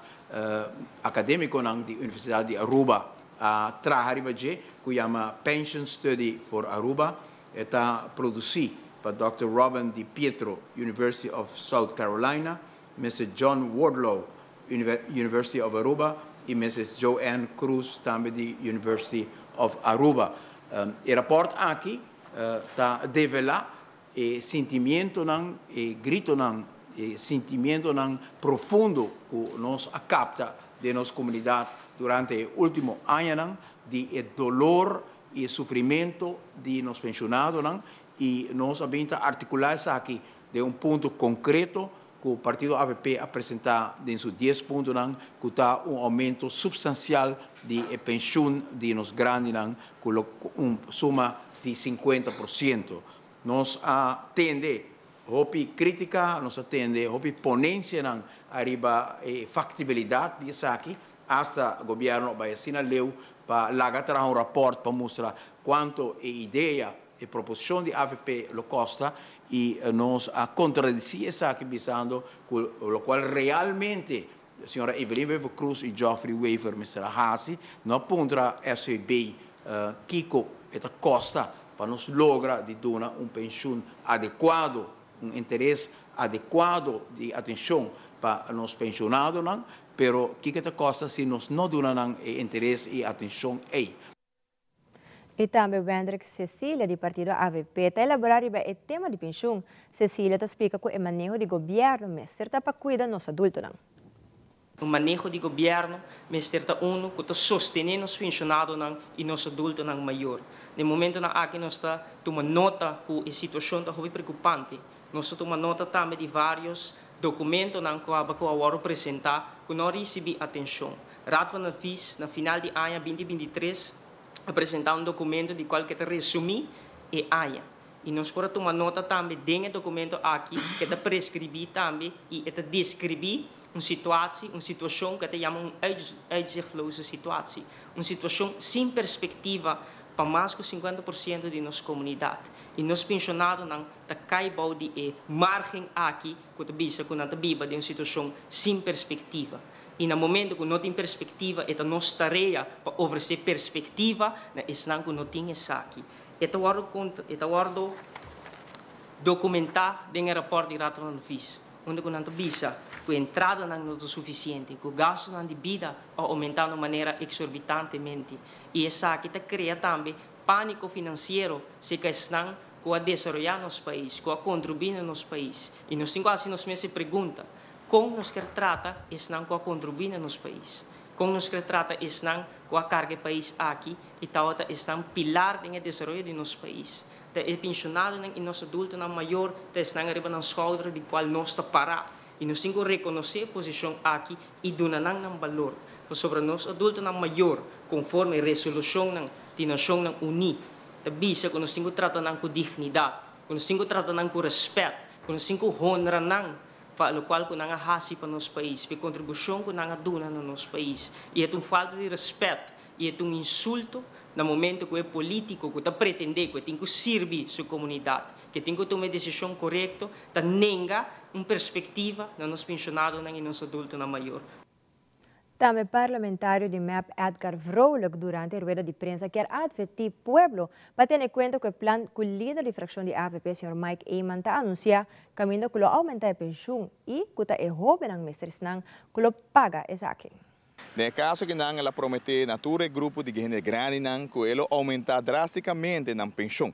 academiconan di Universidad di Aruba a traha riba dje ku yama Pension Study for Aruba. E ta produsí pa Dòkter Robin Di Pietro, University of South Carolina, Mister John Wardlow, University of Aruba, i Missus Joanne Cruz, tambe di University of Aruba. E rapòrt aki ta develá e sintimientonan, e gritonan, e sintimientonan profundo ku nos a kapta den nos komunidat durante e último añanan di e dolor i e sufrimento di nos penshonadonan i nos a bin ta artikulá esaki den un punto konkreto ku partido avp a presentá den su dies puntonan ku ta un oumento supstansial di e penshun di nos grandinan ku lo un suma di 50%. Nos a tende hopi krítika, nos a tende hopi ponensianan ariba e faktibilidat di esaki, asta gobièrnu a bai asina leu pa laga traha un rapòrt pa mustra kuantu e idea, e proposishon di avp lo kosta i nos a kontradisí esaki bisando ku lokual realmente señora Evelyn Wever Croes i Geoffrey Wever mester a hasi, no a puntra SVB kiko e ta kosta pa nos logra di duna un penshun adekuado, un interes adekuado di atenshon pa nos penshonadonan, pero kiko e ta kosta si nos no duna nan e interes i atenshon ei.
Y tambe Wendrick Cecilia di partido avp ta elabora riba e tema di pensioen. Cecilia ta splica cu e maneho di gobierno mester ta pa cuida nos adultonan.
Un maneho di gobierno mester ta uno cu ta sostene nos pensionadonan y nos adultonan mayor. Den momentonan aki nos ta tuma nota cu e situacion ta hopi preocupante. Nos ta tuma nota tambe di varios documentonan cu aba cu a wordo presenta cu no a ricibi atencion. Raad van Advies na final di aña binti 23 a presenta un documento di cual ke ta resumi e aña. Y nos por a tuma nota tambe den e documento aki ke ta prescribi tambe y e ta describi un situatie, un situacion ke ta yama un uitzichtloze situatie. Un situacion sin perspectiva pa mas cu 50% di nos comunidad. Y nos pensionadonan ta cay bou di e margen aki cu ta bisa cu nan ta biba den un situacion sin perspectiva. Y na momento cu no tin perspectiva e ta nos tarea pa ofrece perspectiva na esnan cu no tin esaki. E ta wordo e ta wordo documenta den e rapport di Raad van Advies, unda cu nan ta bisa cu e entradanan no ta suficiente, cu gastonan di bida a aumenta na un manera exorbitantemente y esaki ta crea tambe panico financiero cerca esnan cu a desaroya nos pais, cu a contribui na nos pais. Y nos tin cu haci nos mes e pregunta, Kon nos ker trata esnan ku a kontribuí na nos pais? Kon nos ker trata esnan ku a karga e pais aki i tabata esnan pilar den e desaroyo di nos pais? Ta e penshonadonan i nos adultonan mayor ta esnan ariba nan skouder di kual nos ta pará i nos tin ku rekonosé e posishon aki i duna nan nan balor. Pasobra nos adultonan mayor, konforme resolushonnan di Nashonnan Uní, ta bisa ku nos tin ku trata nan ku dignidat, ku nos tin ku trata nan ku rèspèt, ku nos tin ku honra nan pa locual cu nan a haci pa nos pais, pa e contribucion cu nan a duna na nos pais. Y e ta un falta di respet y e ta un insulto na momento cu e politico cu ta pretende cu e tin cu sirbi su comunidad, cu e tin cu tuma e decision corecto, ta nenga un perspectiva na nos pensionadonan y nos adultonan mayor.
Tambe parlamentario di mep Edgar Vrolijk durante rueda di prensa kier adverti pueblo pa tene cuenta cu e plan cu lider di fraccion di avp señor Mike Eman ta anuncia caminda cu lo aumenta e pensioen y cu ta e hobennan mester esnan cu lo paga esaki.
Den e caso aki nan el a promete na tur e grupo di hende grandinan cu e lo aumenta drasticamente nan pensioen.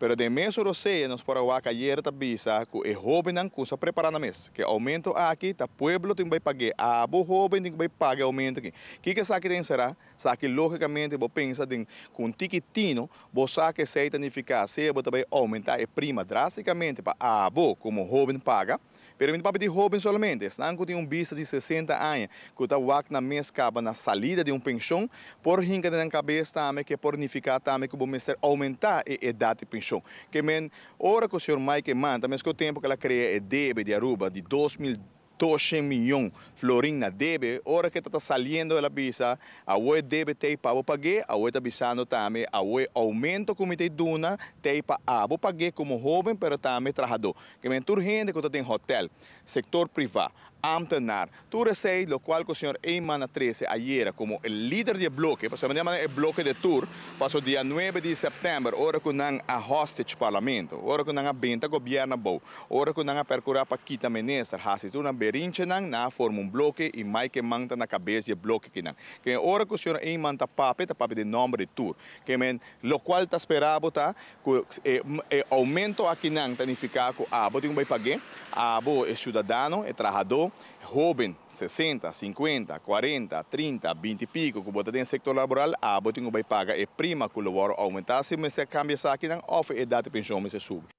Pero den mesun rosea nos por a wak ayer ta bisa cu e hobennan cu sa prepara nan mes. Cu e aumento aki ta pueblo tin cu bay pag'e. Abo hoben tin cu bay paga e aumento aki. Kico esaki ta encera? Esaki logicamente bo pensa den cu un tiki tino bo sa cu esey ta nifica sea bo ta bay aumenta e prima drasticamente pa abo como hoben paga. Pero mi ta papia di hoben solamente, esnan ku tin un bista di 60 aña ku ta wak nan mes kaba na salida di un penshon, por hinka den nan kabes tambe ku e por nifiká tambe ku bo mester oumentá e edat di penshon. Ke men, ora ku señor Mike Eman ta mes ku tempu ku el a krea e debe di Aruba di 2200 miyon florin na debe, ora ku e ta ta saliendo el a bisa, Awo e debe t'ei pa bo pag'é, awo e ta bisando tambe, awo e oumento ku mi ta duna t'ei pa abo pag'é komo hoben pero tambe trahadó. Ke men tur hende ku ta den hotel, sektor privá, ambtenaar, tur esei lokual ku señor Eman a trese ayera komo e lider di e bloke, pasobra nan yama e bloke de tur, paso dia nuebe di sèptèmber ora ku nan a hostage parlamento, ora ku nan a benta gobièrnu abou, ora ku nan a perkurá pa kita minister, hasi tur nan berinchenan, nan a forma un bloke i Mike Eman ta na kabes di e bloke kinan. Ke men ora ku señor Eman ta papia, ta papia den nòmber di tur. Ke men lokual ta spera bo ta Ku e e oumento akinan ta nifiká ku abo tin ku bai pag'é, abo e siudadano, e trahadó, hóben, 60, 50, 40, 30, 20 i piko ku bo ta den sektor laboral, abo tin ku bai paga e prima ku lo wòrdu oumentá si mester kambia esakinan òf e edat di penshon mester subi.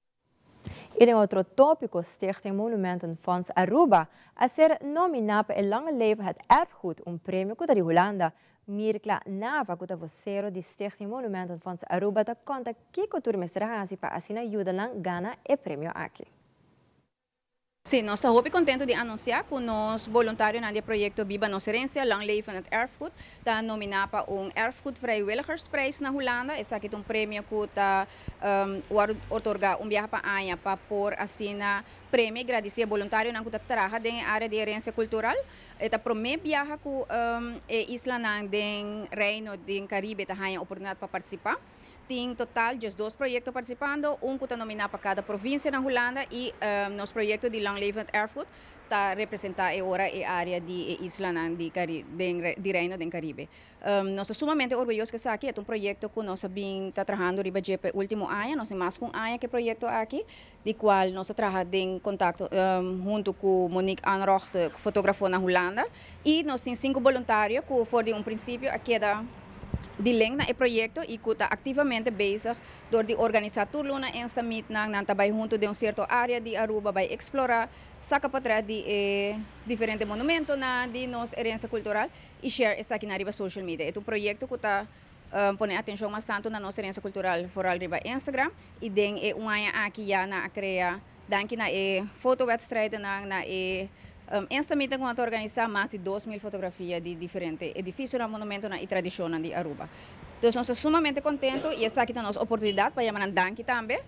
I den otro tópiko, Stichting Monumentenfonds Aruba a ser nominá pa e Lange Leve het Erfgoed, un premio ku ta di Hulanda. Mirkla Nava ku ta vosero di Stichting Monumentenfonds Aruba ta konta kiko tur mester hasi pa asina yuda nan gana e premio aki.
Sí, nos ta hopi kontentu di anunsiá ku nos boluntarionan di e proyekto Biba Nos Herensia, Lang Leven Het Erfgoed, ta nominá pa un Erfgoed Vrijwilligersprijs na Hulanda. Esaki ta un premio ku ta wòrdu otorgá un biaha pa aña pa por asina premia i gradisí e boluntarionan ku ta traha den e área di herensia kultural. E ta promé biaha ku e islanan den Reino den Karibe ta haña oportunidat pa partisipá. Tin total 12 proyekto partisipando, un ku ta nominá pa kada provinsia na Hulanda i nos proyekto di Lang Levend Erfgoed ta representá e ora e área di e islanan di di Reino den Karibe. Nos ta sumamente orguyoso ku esaki, e ta un proyekto ku nos a bin ta trahando riba dje pa e último aña, nos tin mas ku un aña ku e proyekto aki. di cual nos a traha den contacto hunto cu Monique Anrocht, fotografo na Hulanda, y nos tin cinco boluntario cu for di un principio a keda di link na e proyecto y cu ta activamente bezig door di organisa tur luna Insta Meetnan, nan ta bay hunto den un cierto area di Aruba bay explora, saca potret di e diferente monumentonan di nos herencia cultural y share esakinan riba social media. E ta un proyecto cu ta Pone atenshon mas tantu na nos herensia kultural, foral riba Instagram, i den e un aña aki ya nan a krea, danki na e fotowedstrijdennan, na e Instameeting ku nan ta organisá, mas di 2000 fotografia di diferente edifisionan, monumentonan i tradishonnan di Aruba. Dus nos ta sumamente kontentu i esaki ta nos oportunidat pa yama nan danki tambe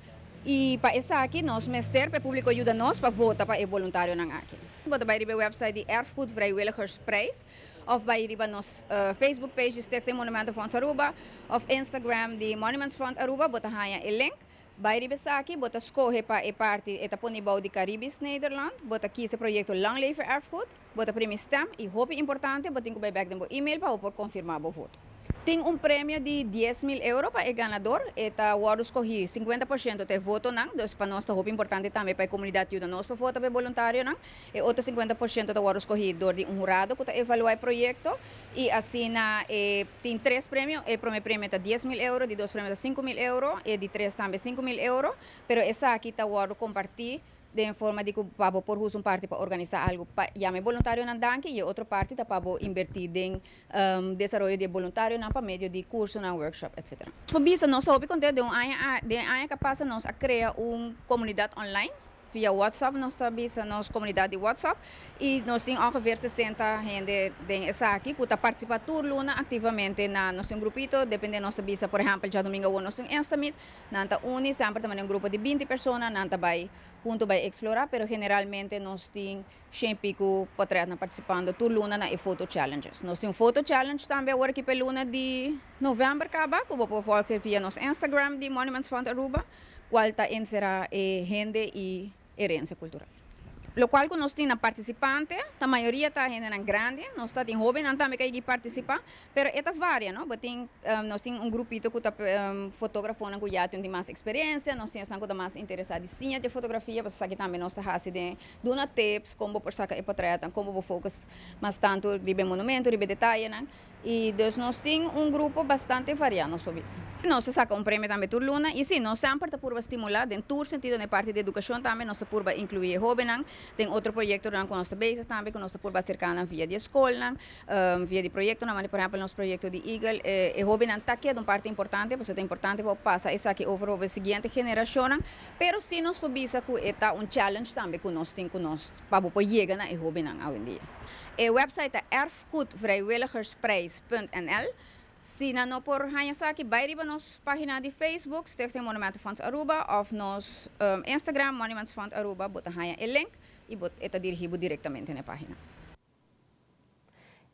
i pa esaki nos mester pa e públiko yuda nos pa vota pa e boluntarionan aki. Bo ta bai riba e wèpsait di Erfgoed Vrijwilligersprijs Of bai riba nos Facebook page di Stichting Monumentenfonds Aruba of Instagram di Monuments Fund Aruba bo ta haña e link. Bai riba esaki bo ta skohe pa e parti e ta pone bou di Caribisch Nederland. Bo ta kisa proyekto Lang Leve Erfgoed. Bo ta primi stem y hopi importante bo tin ku bai bek den bo email pa bo por konfirma bo voto. Tin un premio di 10,000 euro pa e ganador. E ta wòrdu skohí 50% ta e votonan, dus pa nos ta hopi importante tambe pa e komunidat yuda nos pa vota pa e boluntarionan. E otro 50% ta wòrdu skohí dor di un hurado ku ta evaluá e proyekto i asina e tin tres premio, e promé premio ta 10,000 euro, di dos premio ta 5000 euro, e di tres tambe 5000 euro, pero esaki ta wòrdu kompartí den forma di ku pa bo por usa un parti pa organisá algu pa yama e boluntarionan danki i e otro parti ta pa bo inbertí den desaroyo di e boluntarionan pa medio di kursonan, workshop, etc. Nos por bisa nos ta hopi kontentu den un aña den e aña ku a pasa nos a krea un komunidat online. Via WhatsApp nos ta bisa nos comunidad di WhatsApp y nos tin ongeveer 60 hende den esaki cu ta participa tur luna activamente na nos tin un grupito depende nos ta bisa por ehempel djadomingo awor nos tin Instameet nan ta uni semper ta manda un grupo di binti persona nan ta bay hunto bay explora pero generalmente nos tin shen pico potretnan participando tur luna na e photo challenges. Nos tin un photo challenge tambe awor aki pa e luna di november caba cu bo por volg via nos Instagram di Monuments Fund Aruba. cual ta encera e hende y herencia cultural. Locual cu nos tin na participante, ta mayoria ta hendenan grandi, nos ta tin hobennan tambe cu a yegi participa, pero e ta varia, no? Bo tin, nos tin un grupito cu ta fotografonan cu ya tin mas experiencia, nos tin esnan cu ta mas interesa di siña dje fotografia, pasobra esaki tambe nos ta haci den duna tips con bo por saca e potretnan, con bo por focus mas tanto riba e monumento, riba e detayenan. Y dus nos tin un grupo bastante varia, nos por bisa. Nos ta saca un premio tambe tur luna y si, nos semper ta purba stimula den tur sentido, den e parti di educacion tambe nos ta purba inclui e hobennan den otro proyectonan cu nos ta bezig tambe, cu nos ta purba acerca nan via di e scolnan, via di proyectonan, manera por ehempel nos proyecto di Eagle, e hobennan ta keda un parti importante, pasobra ta importante pa pasa esaki over over e siguiente generacionnan, pero si nos por bisa cu e ta un challenge tambe cu nos tin cu nos pa bo por yega na e hobennan awendia. E website ta erf. Erfgoedvrijwilligersprijs.nl Si nan no por haña esaki, bai riba nos página di Facebook, Stichting Monumentenfonds Aruba, òf nos Instagram, Monuments Fund Aruba, bo ta haña e link i bo e ta dirigí bo direktamente na e página.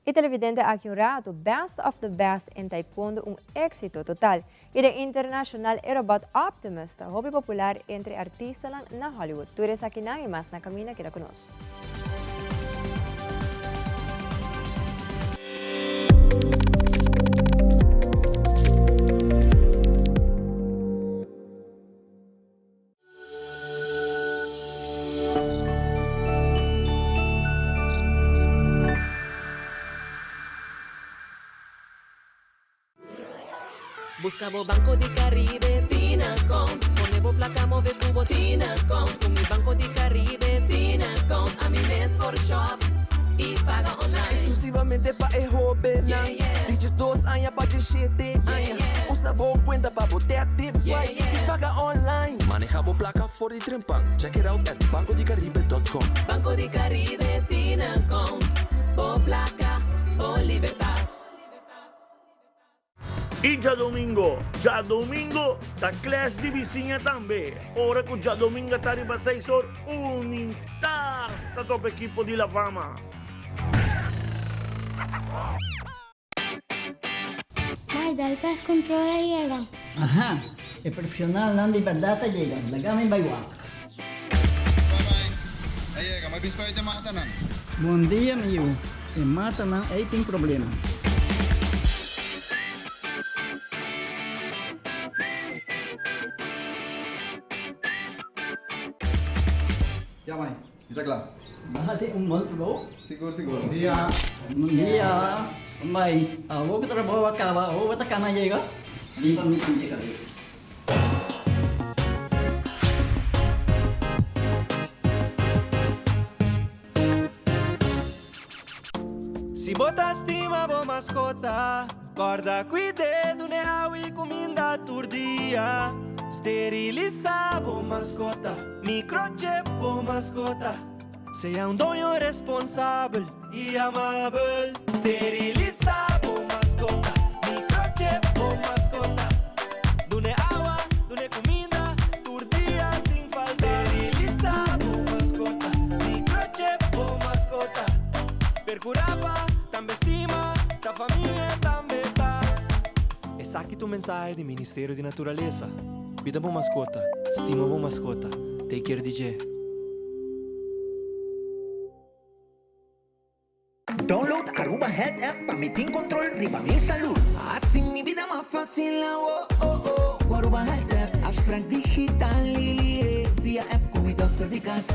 E televidente aki un rato, Best of the Best en Taekwondo un éxito total. I den internashonal e robot Optimus ta hopi popular entre artistanan na Hollywood. Tur esakinan i mas na kaminda keda ku nos.
Busca bo Banco di Caribe tin account. Pone bo placa move cu bo tin account. Cu mi Banco di Caribe tin account. Ami mes por shop y paga online.
Exclusivamente pa e hobennan di 12 aña pa 17 aña. Usa bo cuenta pa bo tap, tip, swipe y paga online.
Maneha bo placa for di trempan. Check it out at bancodicaribe.com.
Banco di Caribe tin account. Bo placa, bo libertad.
I djadomingo, djadomingo ta clash di bisiña tambe. Ora ku djadominga ta riba seis or, Uninstars ta topa ekipo di La Fama.
Mai, dal pest control a yega.
Aha, e profesionalnan di berdad a yega, laga mi bai wak.
Bye bye, a yega, mi a bisa pa e matanan.
Bon dia mi yu, e matanan ei tin problema.
Ya mai, mi ta kla.
Bo tin un bon trabou?
Sigur sigur. Bon dia.
Bon dia. Mai, awor ku trabou a kaba, awor bo ta kana yega? Riba mi sinti kabes.
Si bo ta stima bo maskota, kòrda kuid'é, dun'é awa i kuminda tur dia. Sterilisá bo maskota, microchip bo maskota. Sea un doño responsabel i amabel. Sterilisá bo maskota, microchip bo maskota. Dun'é awa, dun'é kuminda tur dia sin falta. Sterilisá bo maskota, microchip bo maskota. Perkurá pa tambe stima, ta famia tambe ta.
Esaki ta un mensahe di Ministerio di Naturalesa. Cuida bo mascota, stima bo mascota, take care di dje.
Download Aruba Health App pa mi tin control riba mi salud. Haci mi bida mas facil awo oh oh cu Aruba Health App. Afspraak digital via app cu mi dokter di cas.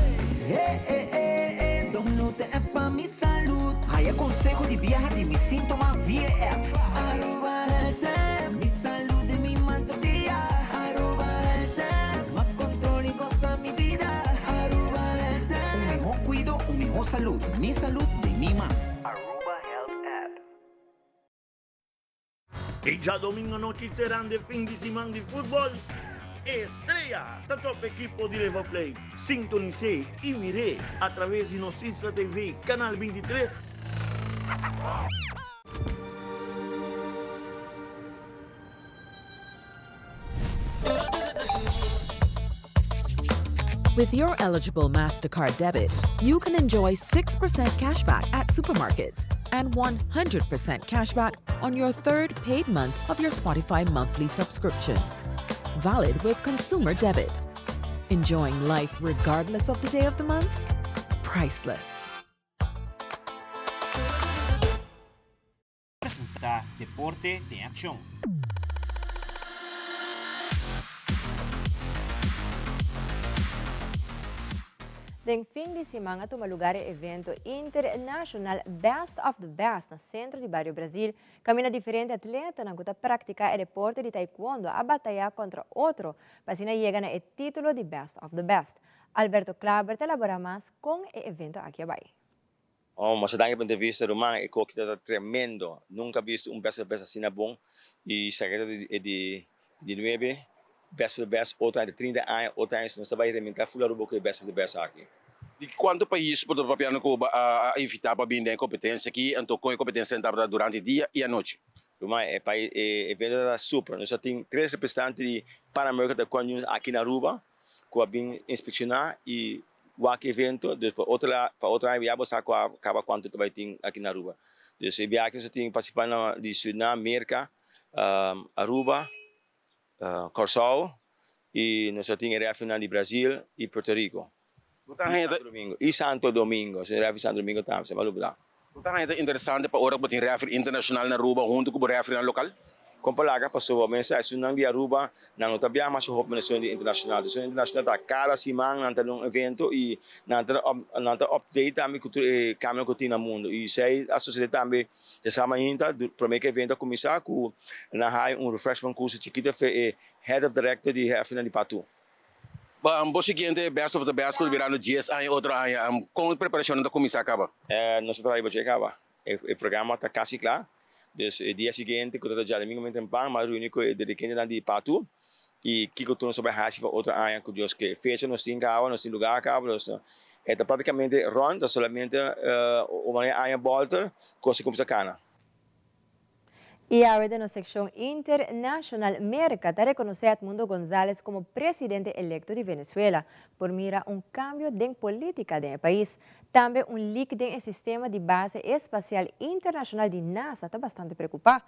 Eh eh eh eh download e app pa mi salud. Haya conseho di biaha di mi sintoma via e app. Aruba Health App, mi salud den mi man tur dia. Aruba Health App, mas control y goza mi bida. Aruba Health App. Un miho cuido, un miho salud. Mi salud den mi man.
Aruba Health App. E djadomingo anochi serán de fin di siman di futbol. Estrella ta top ekipo di River Plate. Sintonis'é i mir'é a traves di Nos Isla TV, Canal 23.
With your eligible MasterCard debit, you can enjoy 6% cashback at supermarkets and 100% cashback on your third paid month of your Spotify monthly subscription. Valid with consumer debit. Enjoying life regardless of the day of the month? Priceless.
Presentá Deporte den Akshon.
Den fin di siman a tuma lugar e evento internacional Best of the Best na centro di Bario Brasil, caminda diferente atletanan cu ta practica e deporte di taekwondo a bataya contra otro pa asina yega na e titulo di Best of the Best. Alberto Klaber ta elabora mas con e evento aki a bay.
Oh, masha danki pa entrevista ruman, e koki ta tremendo, nunca bisto un best of the best asina bon y esaki ta e di di nuebe best of the best, otro aña di trinta aña, otro aña nos ta bay rementa ful Aruba cu e best of the best aki.
Di cuanto pais bo ta papiando cu bo a invita pa bin den e competencia aki, anto con e competencia tabata durante dia y anochi?
Ruman, e pais e evento tabata super, nos a tin tres representante di Pan American Taekwondo Union aki na Aruba, cu a bin inspecciona y wak e evento, dus pa otro la pa otro aña ya bo sa cua caba cuanto ta bay tin aki na Aruba. Dus e biaha aki nos a tin participantenan di Surinam, Merca, Aruba, Corsou y nos a tin e refnan di Brazil y Puerto Rico.
Bo ta haña ta.
Y Santo Domingo, si refi Santo Domingo tambe, se me olbida.
Bo ta haña ta interesante pa ora ku bo tin refri internashonal na Aruba huntu ku bo refrinan lokal?
Kon palaga pasobra bo mester esunnan di Aruba nan no ta biaha masha hopi na esun di internashonal. Esun internashonal ta kada siman nan ta den un evento y nan ta nan ta update tambe ku tur e kambionan ku tin na mundo. Y esei a sosode tambe djasabra mainta prome ku e evento a kuminsa ku nan haya un refreshment kurso chikito fe e head of director di refrinan di Patu.
Bo siguiente Best of the Best ku ta birando dies aña otro aña, kon e preparashonnan ta kuminsá kaba?
Nos ta traha riba dje kaba. E programa ta kasi kla. Dus e dia siguiente ku ta djadumingu mi trempan m'a reuni ku e dirigentenan di Patu i kiko tur nos ta bai hasi pa otro aña ku Dios ke. Fecha nos tin kaba, nos tin lugá kaba, dus e ta praktikamente rònt, ta solamente un manera aña bòlter kos a kuminsá kana.
Y awe den nos seccion internacional Merca ta reconoce Edmundo Gonzalez como presidente electo di Venezuela. Por mira un cambio den politica den e pais. Tambe un leak den e sistema di base espacial internacional di NASA ta bastante preocupa.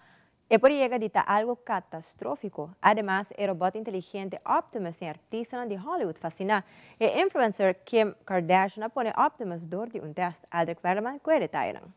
E por yega di ta algo catastrofico. Ademas e robot inteligente Optimus tin artistanan di Hollywood fascina. E influencer Kim Kardashian a pone Optimus door di un test. Aldrich Werleman cu e detayenan.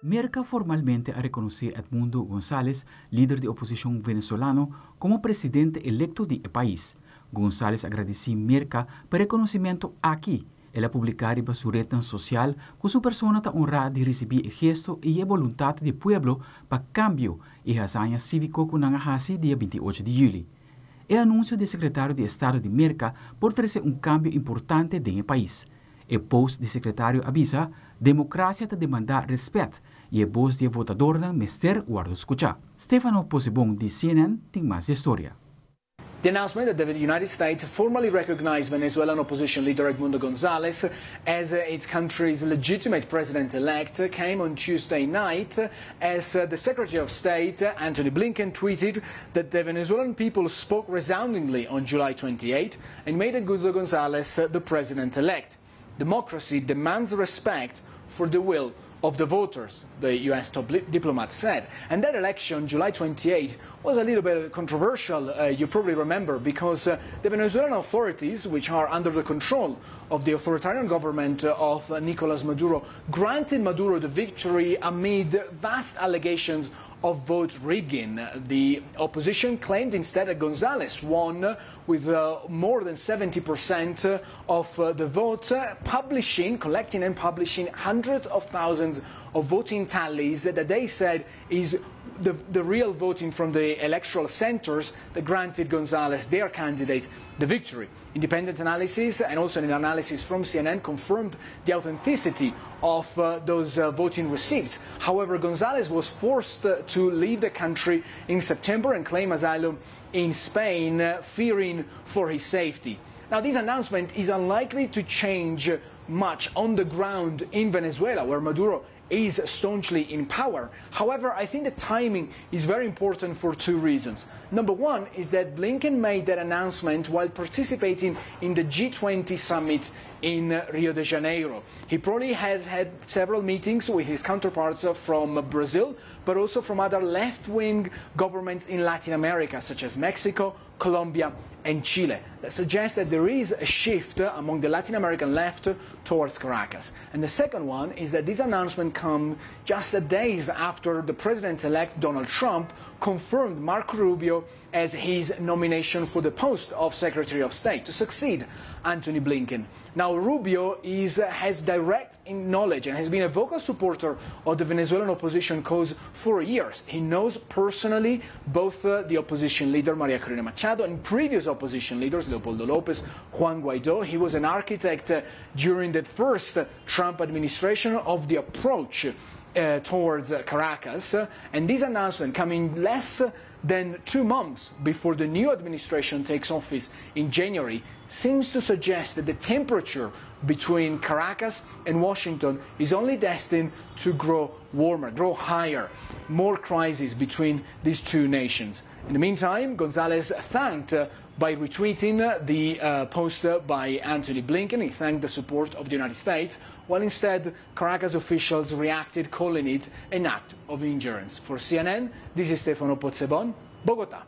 Merka formalmente a rekonosé Edmundo González, lider di oposishon venezolano, komo presidente elekto di e pais. González a gradisí Merka pa e rekonosimentu aki. El a publiká riba su retnan sosial ku su persona ta honrá di risibí e gesto i e boluntat di pueblo pa kambio i e hazaña síviko ku nan a hasi dia 28 di yüli. E anunsio di e sekretario di Estado di Merka por trese un kambio importante den e pais. E post di sekretario a bisa, Demokrasia ta demandá rèspèt i e bos di e votadornan mester wòrdu skuchá. Stefano Posebon di CNN tin mas di e storia.
The announcement that the United States formally recognized Venezuelan opposition leader Edmundo Gonzalez as its country's legitimate president-elect came on Tuesday night as the Secretary of State, Antony Blinken, tweeted that the Venezuelan people spoke resoundingly on July 28 and made Edmundo Gonzalez the president-elect. Democracy demands respect for the will of the voters, the U.S. top diplomat said. And that election, July 28, was a little bit controversial, uh, you probably remember, because uh, the Venezuelan authorities, which are under the control of the authoritarian government of uh, Nicolas Maduro, granted Maduro the victory amid vast allegations of vote rigging. The opposition claimed instead that Gonzalez won with uh, more than 70% of uh, the votes, publishing, collecting and publishing hundreds of thousands of voting tallies that they said is the, the real voting from the electoral centers that granted Gonzalez, their candidate, the victory. Independent analysis and also an analysis from CNN confirmed the authenticity of uh, those uh, voting receipts. However, Gonzalez was forced uh, to leave the country in September and claim asylum in Spain, uh, fearing for his safety. Now, this announcement is unlikely to change much on the ground in Venezuela, where Maduro is staunchly in power. However, I think the timing is very important for two reasons. Number one is that Blinken made that announcement while participating in the G20 summit in Rio de Janeiro. He probably has had several meetings with his counterparts from Brazil, but also from other left wing governments in Latin America, such as Mexico, Colombia, and Chile. That suggests that there is a shift among the Latin American left towards Caracas. And the second one is that this announcement comes just days after the president-elect Donald Trump confirmed Marco Rubio as his nomination for the post of Secretary of State to succeed Antony Blinken. Now, Rubio is, has direct knowledge and has been a vocal supporter of the Venezuelan opposition cause for years. He knows personally both uh, the opposition leader, Maria Corina Machado, and previous opposition leaders, Leopoldo Lopez, Juan Guaido. He was an architect uh, during the first Trump administration of the approach uh, towards Caracas. And this announcement coming less than two months before the new administration takes office in January seems to suggest that the temperature between Caracas and Washington is only destined to grow warmer, grow higher. More crises between these two nations. In the meantime, Gonzalez thanked uh, by retweeting the uh, post by Antony Blinken. He thanked the support of the United States, while instead Caracas officials reacted calling it an act of ingerence. For CNN, this is Stefano Pozzebon, Bogota.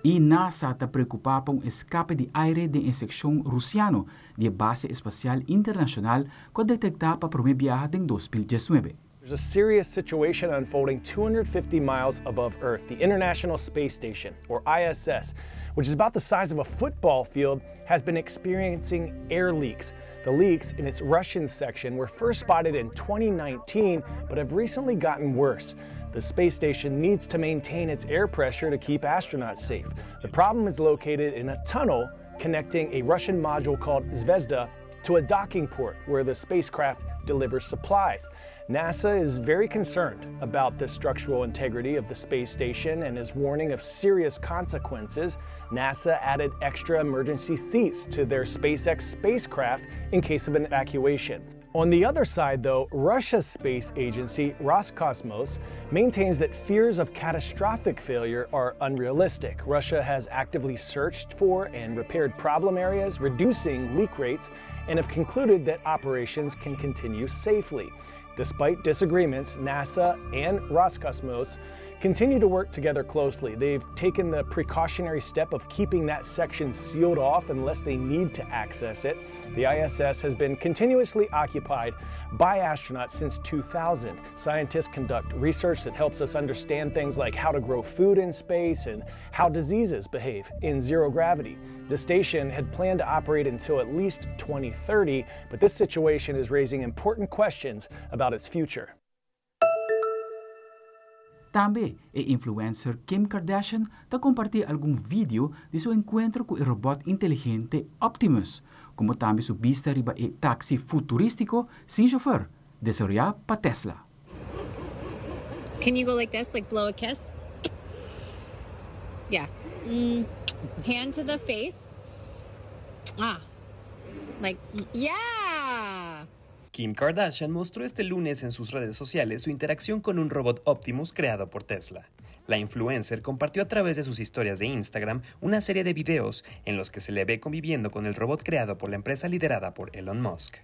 E NASA ta preocupa pa un escape di aire den e seccion Rusiano di e base espacial internacional cu a detecta pa prome biaha den 2019.
There's a serious situation unfolding 250 miles above Earth. The International Space Station, or ISS, which is about the size of a football field, has been experiencing air leaks. The leaks in its Russian section were first spotted in 2019, but have recently gotten worse. The space station needs to maintain its air pressure to keep astronauts safe. The problem is located in a tunnel connecting a Russian module called Zvezda to a docking port where the spacecraft delivers supplies. NASA is very concerned about the structural integrity of the space station and is warning of serious consequences. NASA added extra emergency seats to their SpaceX spacecraft in case of an evacuation. On the other side, though, Russia's space agency, Roscosmos, maintains that fears of catastrophic failure are unrealistic. Russia has actively searched for and repaired problem areas, reducing leak rates, and have concluded that operations can continue safely. Despite disagreements, NASA and Roscosmos continue to work together closely. They've taken the precautionary step of keeping that section sealed off unless they need to access it. The ISS has been continuously occupied by astronauts since 2000. Scientists conduct research that helps us understand things like how to grow food in space and how diseases behave in zero gravity. The station had planned to operate until at least 2030, but this situation is raising important questions about its future.
Tambe e influencer Kim Kardashian ta comparti algun video di su encuentro cu e robot inteligente Optimus, como tambe su bista riba e taxi futuristico sin chofer, desaroya pa Tesla.
Can you go like this, like blow a kiss? Yeah. Mm. Hand to the face. Ah. Like, yeah.
Kim Kardashian mostró este lunes en sus redes sociales su interacción con un robot Optimus creado por Tesla. La influencer compartió a través de sus historias de Instagram una serie de videos en los que se le ve conviviendo con el robot creado por la empresa liderada por Elon Musk.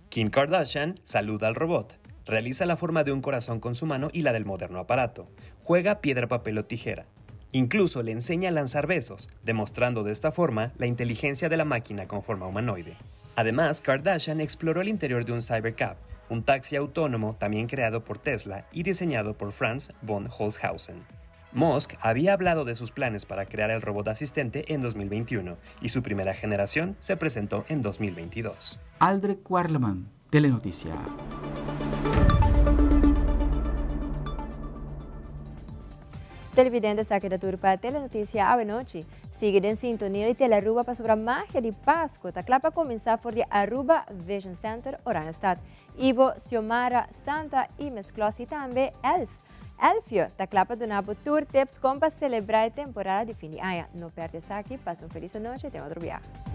Kim Kardashian saluda al robot, realiza la forma de un corazón con su mano y la del moderno aparato, juega piedra, papel o tijera. Incluso le enseña a lanzar besos, demostrando de esta forma la inteligencia de la máquina con forma humanoide. Además, Kardashian exploró el interior de un Cybercab, un taxi autónomo también creado por Tesla y diseñado por Franz von Holzhausen. Musk había hablado de sus planes para crear el robot asistente en 2021 y su primera generación se presentó en 2022.
Aldrich Warleman, Telenoticia.
Televidente esaki ta tur pa Telenoticia awe nochi. Sigui den sintonia di Telearuba pasobra magia di Pasco ta kla pa kuminsá for di Aruba Vision Center Oranjestad. Ivo, Xiomara, Santa y Miss Claus y tambe Elf. Elfio ta kla pa duna bo tur tips kon pa selebrá e temporada di fin di aña. No pèrdè esaki, pasa un felis anochi te otro biaha.